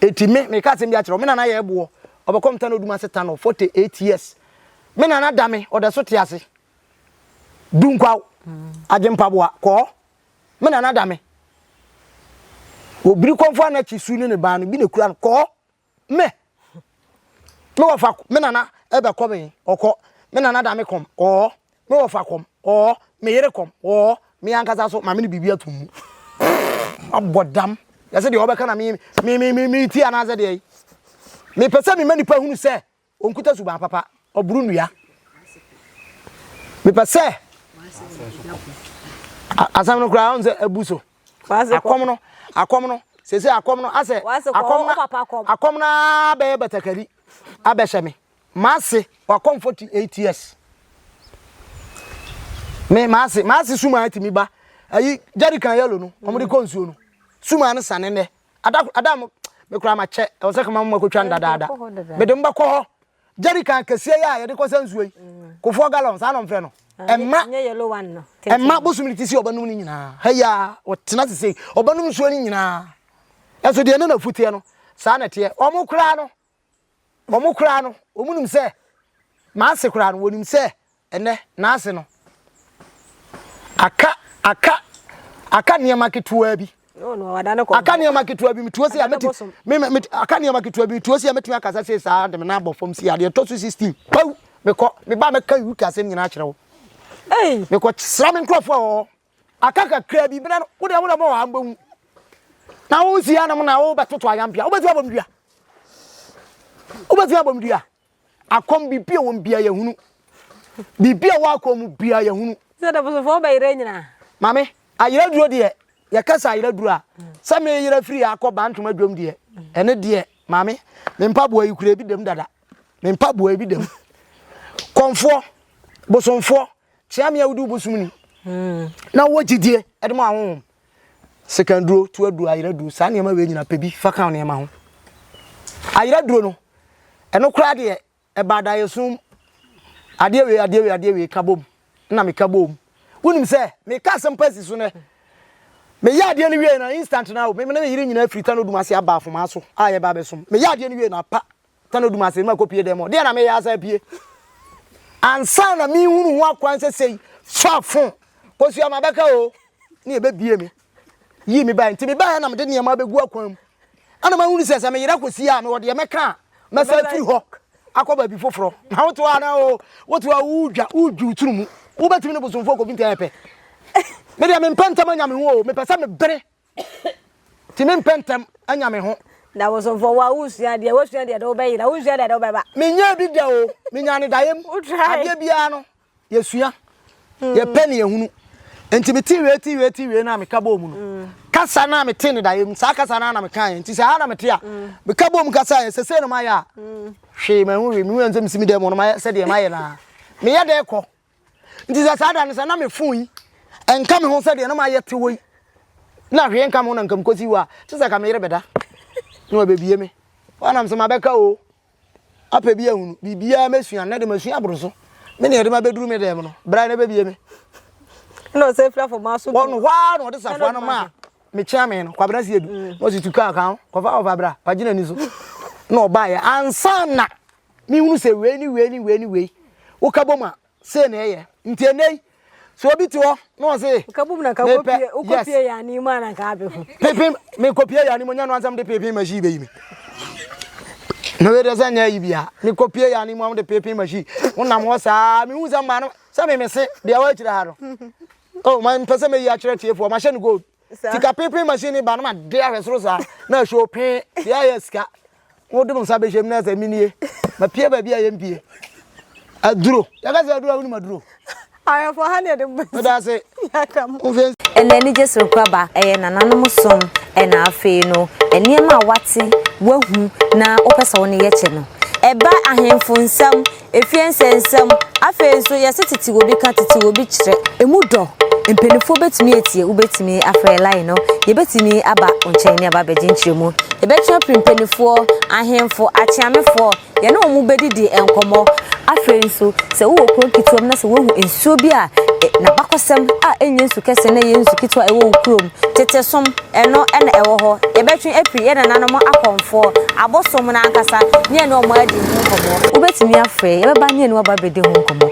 Eti me meka asɛm bi akyerɛ wo. Me nana yɛ ɛboɔ. Ɔbɛkɔ mta na odum ase ta no 48 years. Me nana da me ɔda so te ase. Dunkwaw. Agye mpaboa kɔɔ. Me nana da me. Obiri kɔmfo anakyi su ne ne ban no bi na ekura no kɔɔ. Me. Me wɔfa me nana ɛbɛkɔ me ɔkɔ. Me nana da me kɔm ɔɔ. Me wɔfa kɔm ɔɔ. Me yere kɔm ɔɔ. Me ankasa so maame ne biribi ato mu. Abɔ dam. Yɛsɛ deɛ ɔbɛka na me me me me me ti anaasɛ deɛ yi. Mepɛ sɛ mema nipa hunu sɛ Ɔnkuta suban papa, ɔboro nnua. Mepɛ sɛ asɛm no koraa ɔn sɛ abu so. Akɔm no, akɔm no, sese akɔm no asɛ akɔm no akɔm no abɛyɛ batakari abɛhyɛ me. Maase wakɔm 48 years. Me maase maase suma atumi ba. Ayi jerrycan yellow no, wɔn de kɔ nsuo no. Suma no sane nɛ. Ada ada mo me koraa makyɛ ɛwɔ sɛ kama mo akɔtwa no dadaada mede mo bɛkɔ hɔ jerrycan kɛseɛ yi a yɛde kɔsa nsuo yi mm. kofoɔ gallon saa na ɔmfrɛ no ah, ɛma ɛma bosom ne ti si ɔbɛnom no nyinaa hɛya ɔtena sese ɔbɛnom nsuo no nyinaa ɛso deɛ ne na futeɛ no saa na ɛteɛ ɔmo koraa no Wɔn koraa no, wɔnim sɛ m'ase koraa no, wɔnim sɛ ɛnɛ n'ase no aka aka aka nneɛma ketewa bi. Aka nneɛma ketewa bi metuo si a meti me me aka nneɛma ketewa bi metuo si a metumi akasa sei saa de me nan abɔ fam si adeɛ ɛtɔ so 16 paw mekɔ meba mɛka UK asɛm nyinaa kyerɛ wo. Mekɔ sra me nkurɔfoɔ a wɔwɔ Aka kakraa bi, bena no, wo deɛ wo na bɔ wɔ ha mbɛhu. Na wo si anam na wo bɛtoto ayampia. Wobɛtumi abɔ me dua. Wobɛtumi abɔ me dua. Akɔm biribi a wɔm bia yɛhunu. Biribi a wɔ akɔm mu bia yɛhunu. Sɛ dɔbosofo bɛyerɛ nyina. Maame, ayerɛ duro deɛ, yɛka sɛ ayerɛ duro a, sɛ meyerɛ firi ha akɔ Bantoma dwom deɛ, ɛne deɛ, maame, me mpaboa yi kura ebi dam dada. Me mpaboa ebi dam. Kɔmfoɔ, bosomfoɔ, Kyea me a wodi wo bosom ni na wowɔ gyidie de ma ahonhom. Sekanduro, tuaduro, ayeraduro, saa nneɛma wei nyina pɛ bi fa ka nneɛma ho. Ayeraduro no, ɛno koraa deɛ ɛba adaeɛso mu. Adeɛ wei, adeɛ wei, adeɛ wei ka bom na meka bom. Wonim sɛ meka asɛm pa si so nɛ. Meyɛ adeɛ no wie na instant na me ne me yere nyinaa firi Tano Dum ase aba Afomaa so a yɛba abɛsom. Meyɛ adeɛ no wie na pa Tano dum ase ma kɔpie dɛm hɔ. Deɛ na meyɛ asa apue. Ansa na mehunu ho akwan sɛ sei fa fo kosua ma bɛka o ne ɛbɛbie me yii me bae nti me baeɛ na mede nneɛma bɛgu akwan mu ɛna mahunu sɛ sɛ meyera kɔsi a mewɔ deɛ mɛka a mɛsa afiri hɔ akɔ baabi foforɔ na woto a na o woto a wodwa wodwi turu mu wobɛtumi ne bosomfoɔ kɔbi nti ɛpɛ medeɛ mempɛ ntɛm anya me ho o mepɛ sɛ mebere Nti mempɛ ntɛm anya me ho. Na bosomfoɔ wo a wosua adeɛ wosua deɛ de wobɛyera wonsua deɛ de wobɛba. Menyɛɛ bi da o menyaa ne daeɛ mu. Adeɛ biara no yɛsua hmm. yɛpɛ ne yɛhunu nti mete wei te wei te wei no a meka bɔɔ mu no hmm. kasa no a mete ne daeɛ mu saa kasa no a na mekaeɛ nti sɛ ha na mete a hmm. meka bɔɔ mu kasa yɛ sɛsei no mayɛ a hwee mahu hwee mehu sɛ mesi me dɛ mu no mayɛ sɛdeɛ mayɛ no a meyɛ dɛ kɔ Nti sɛ saa da no sɛ na me fon yi nka me ho sɛdeɛ na mayɛ te hɔ yi na hwee nka me ho na nka mekɔsi hɔ a kyɛ sɛ ka me yere bɛda na wabɛbie me wanam sɛ mabɛka o apɛ bi ahunu biribiara mɛsua nnɛ de masua aboro so me ne ɛde ma bɛduru me dɛm no bra na bɛbie me na ɔsɛ fira fo ma so ɔno hɔ ara na ɔde safoa no maa mekyea me no kwabena si edu na ɔsi tu kaa kan kɔfa ɔfa bra wagyina ni so na ɔbaeɛ ansa na. Mehunu sɛ wei ne wei ne wei ne wei woka bom a, sei na ɛyɛ. Nti ɛnnɛ yi, sɛ obi te hɔ na ɔse, Woka bom na nka mepɛ, wokɔpie yes, wokɔpie yɛ ane mu a na nka abɛhu. Pepe, mekɔpie yɛ ane mu, nyɛ no ansɛ mede pepe machine bɛyi me. Na wei deɛ sɛ nyɛ ayi bia, mekɔpie yɛ ane mu a mede pepe machine, wonam hɔ saa, mehu sɛ mmaa no, sɛ me mese, deɛ ɛwɔ akyire ha no, oh, mempɛ sɛ mɛyi akyerɛ tiefoɔ, mahyɛ no gold. Sika pepe machine ba no ma de ahwɛ soro saa na ɛhwɛ pee deɛ ayɛ sika wode mo nsa bɛhyɛ mu na sɛ menie mapie baabi a yɛmpie aduro yɛka sɛ aduro a wonim aduro Ahwɛfoɔ ha ne yɛde mo bɛsi. Meda ase. Yɛaka mo. Womfɛ Ɛna anigye soronko aba, ɛyɛ nananom som, ɛna afei no nneɛma a wate, wahu na wopɛ sɛ wo ne yɛkyɛ no. Ɛba ahemfo nsɛm, Efie nsɛnsɛm, Afei nso yɛse tete obi ka tete obi kyerɛ. Emu dɔ, Mpaninfoɔ bɛtumi atie, wobɛtumi afrɛ line no, yɛbɛtumi aba wo nkyɛn ne aba abɛgye nkyerɛmu. Yɛbɛtwe apiri mpaninfoɔ, ahemfo, akyeamefoɔ, yɛne wɔn bɛdidi nkɔmmɔ. Afei nso sɛ wowɔ kuro nketewa mu na sɛ woahu nsuo bi a n'abakɔsɛm a ɛnyɛ nsu kɛse na ɛyɛ nsu ketewa a ɛwɔ wo kurom, tete som, Ɛno na ɛwɔ hɔ. Yɛbɛtwe afiri yɛn nananom akɔmfoɔ, abosom no ankasa, ne yɛne wɔn adi ho nkɔmmɔ. Wobɛtumi afrɛ, yɛbɛba ne yɛne wo aba abɛdi ho nkɔmmɔ.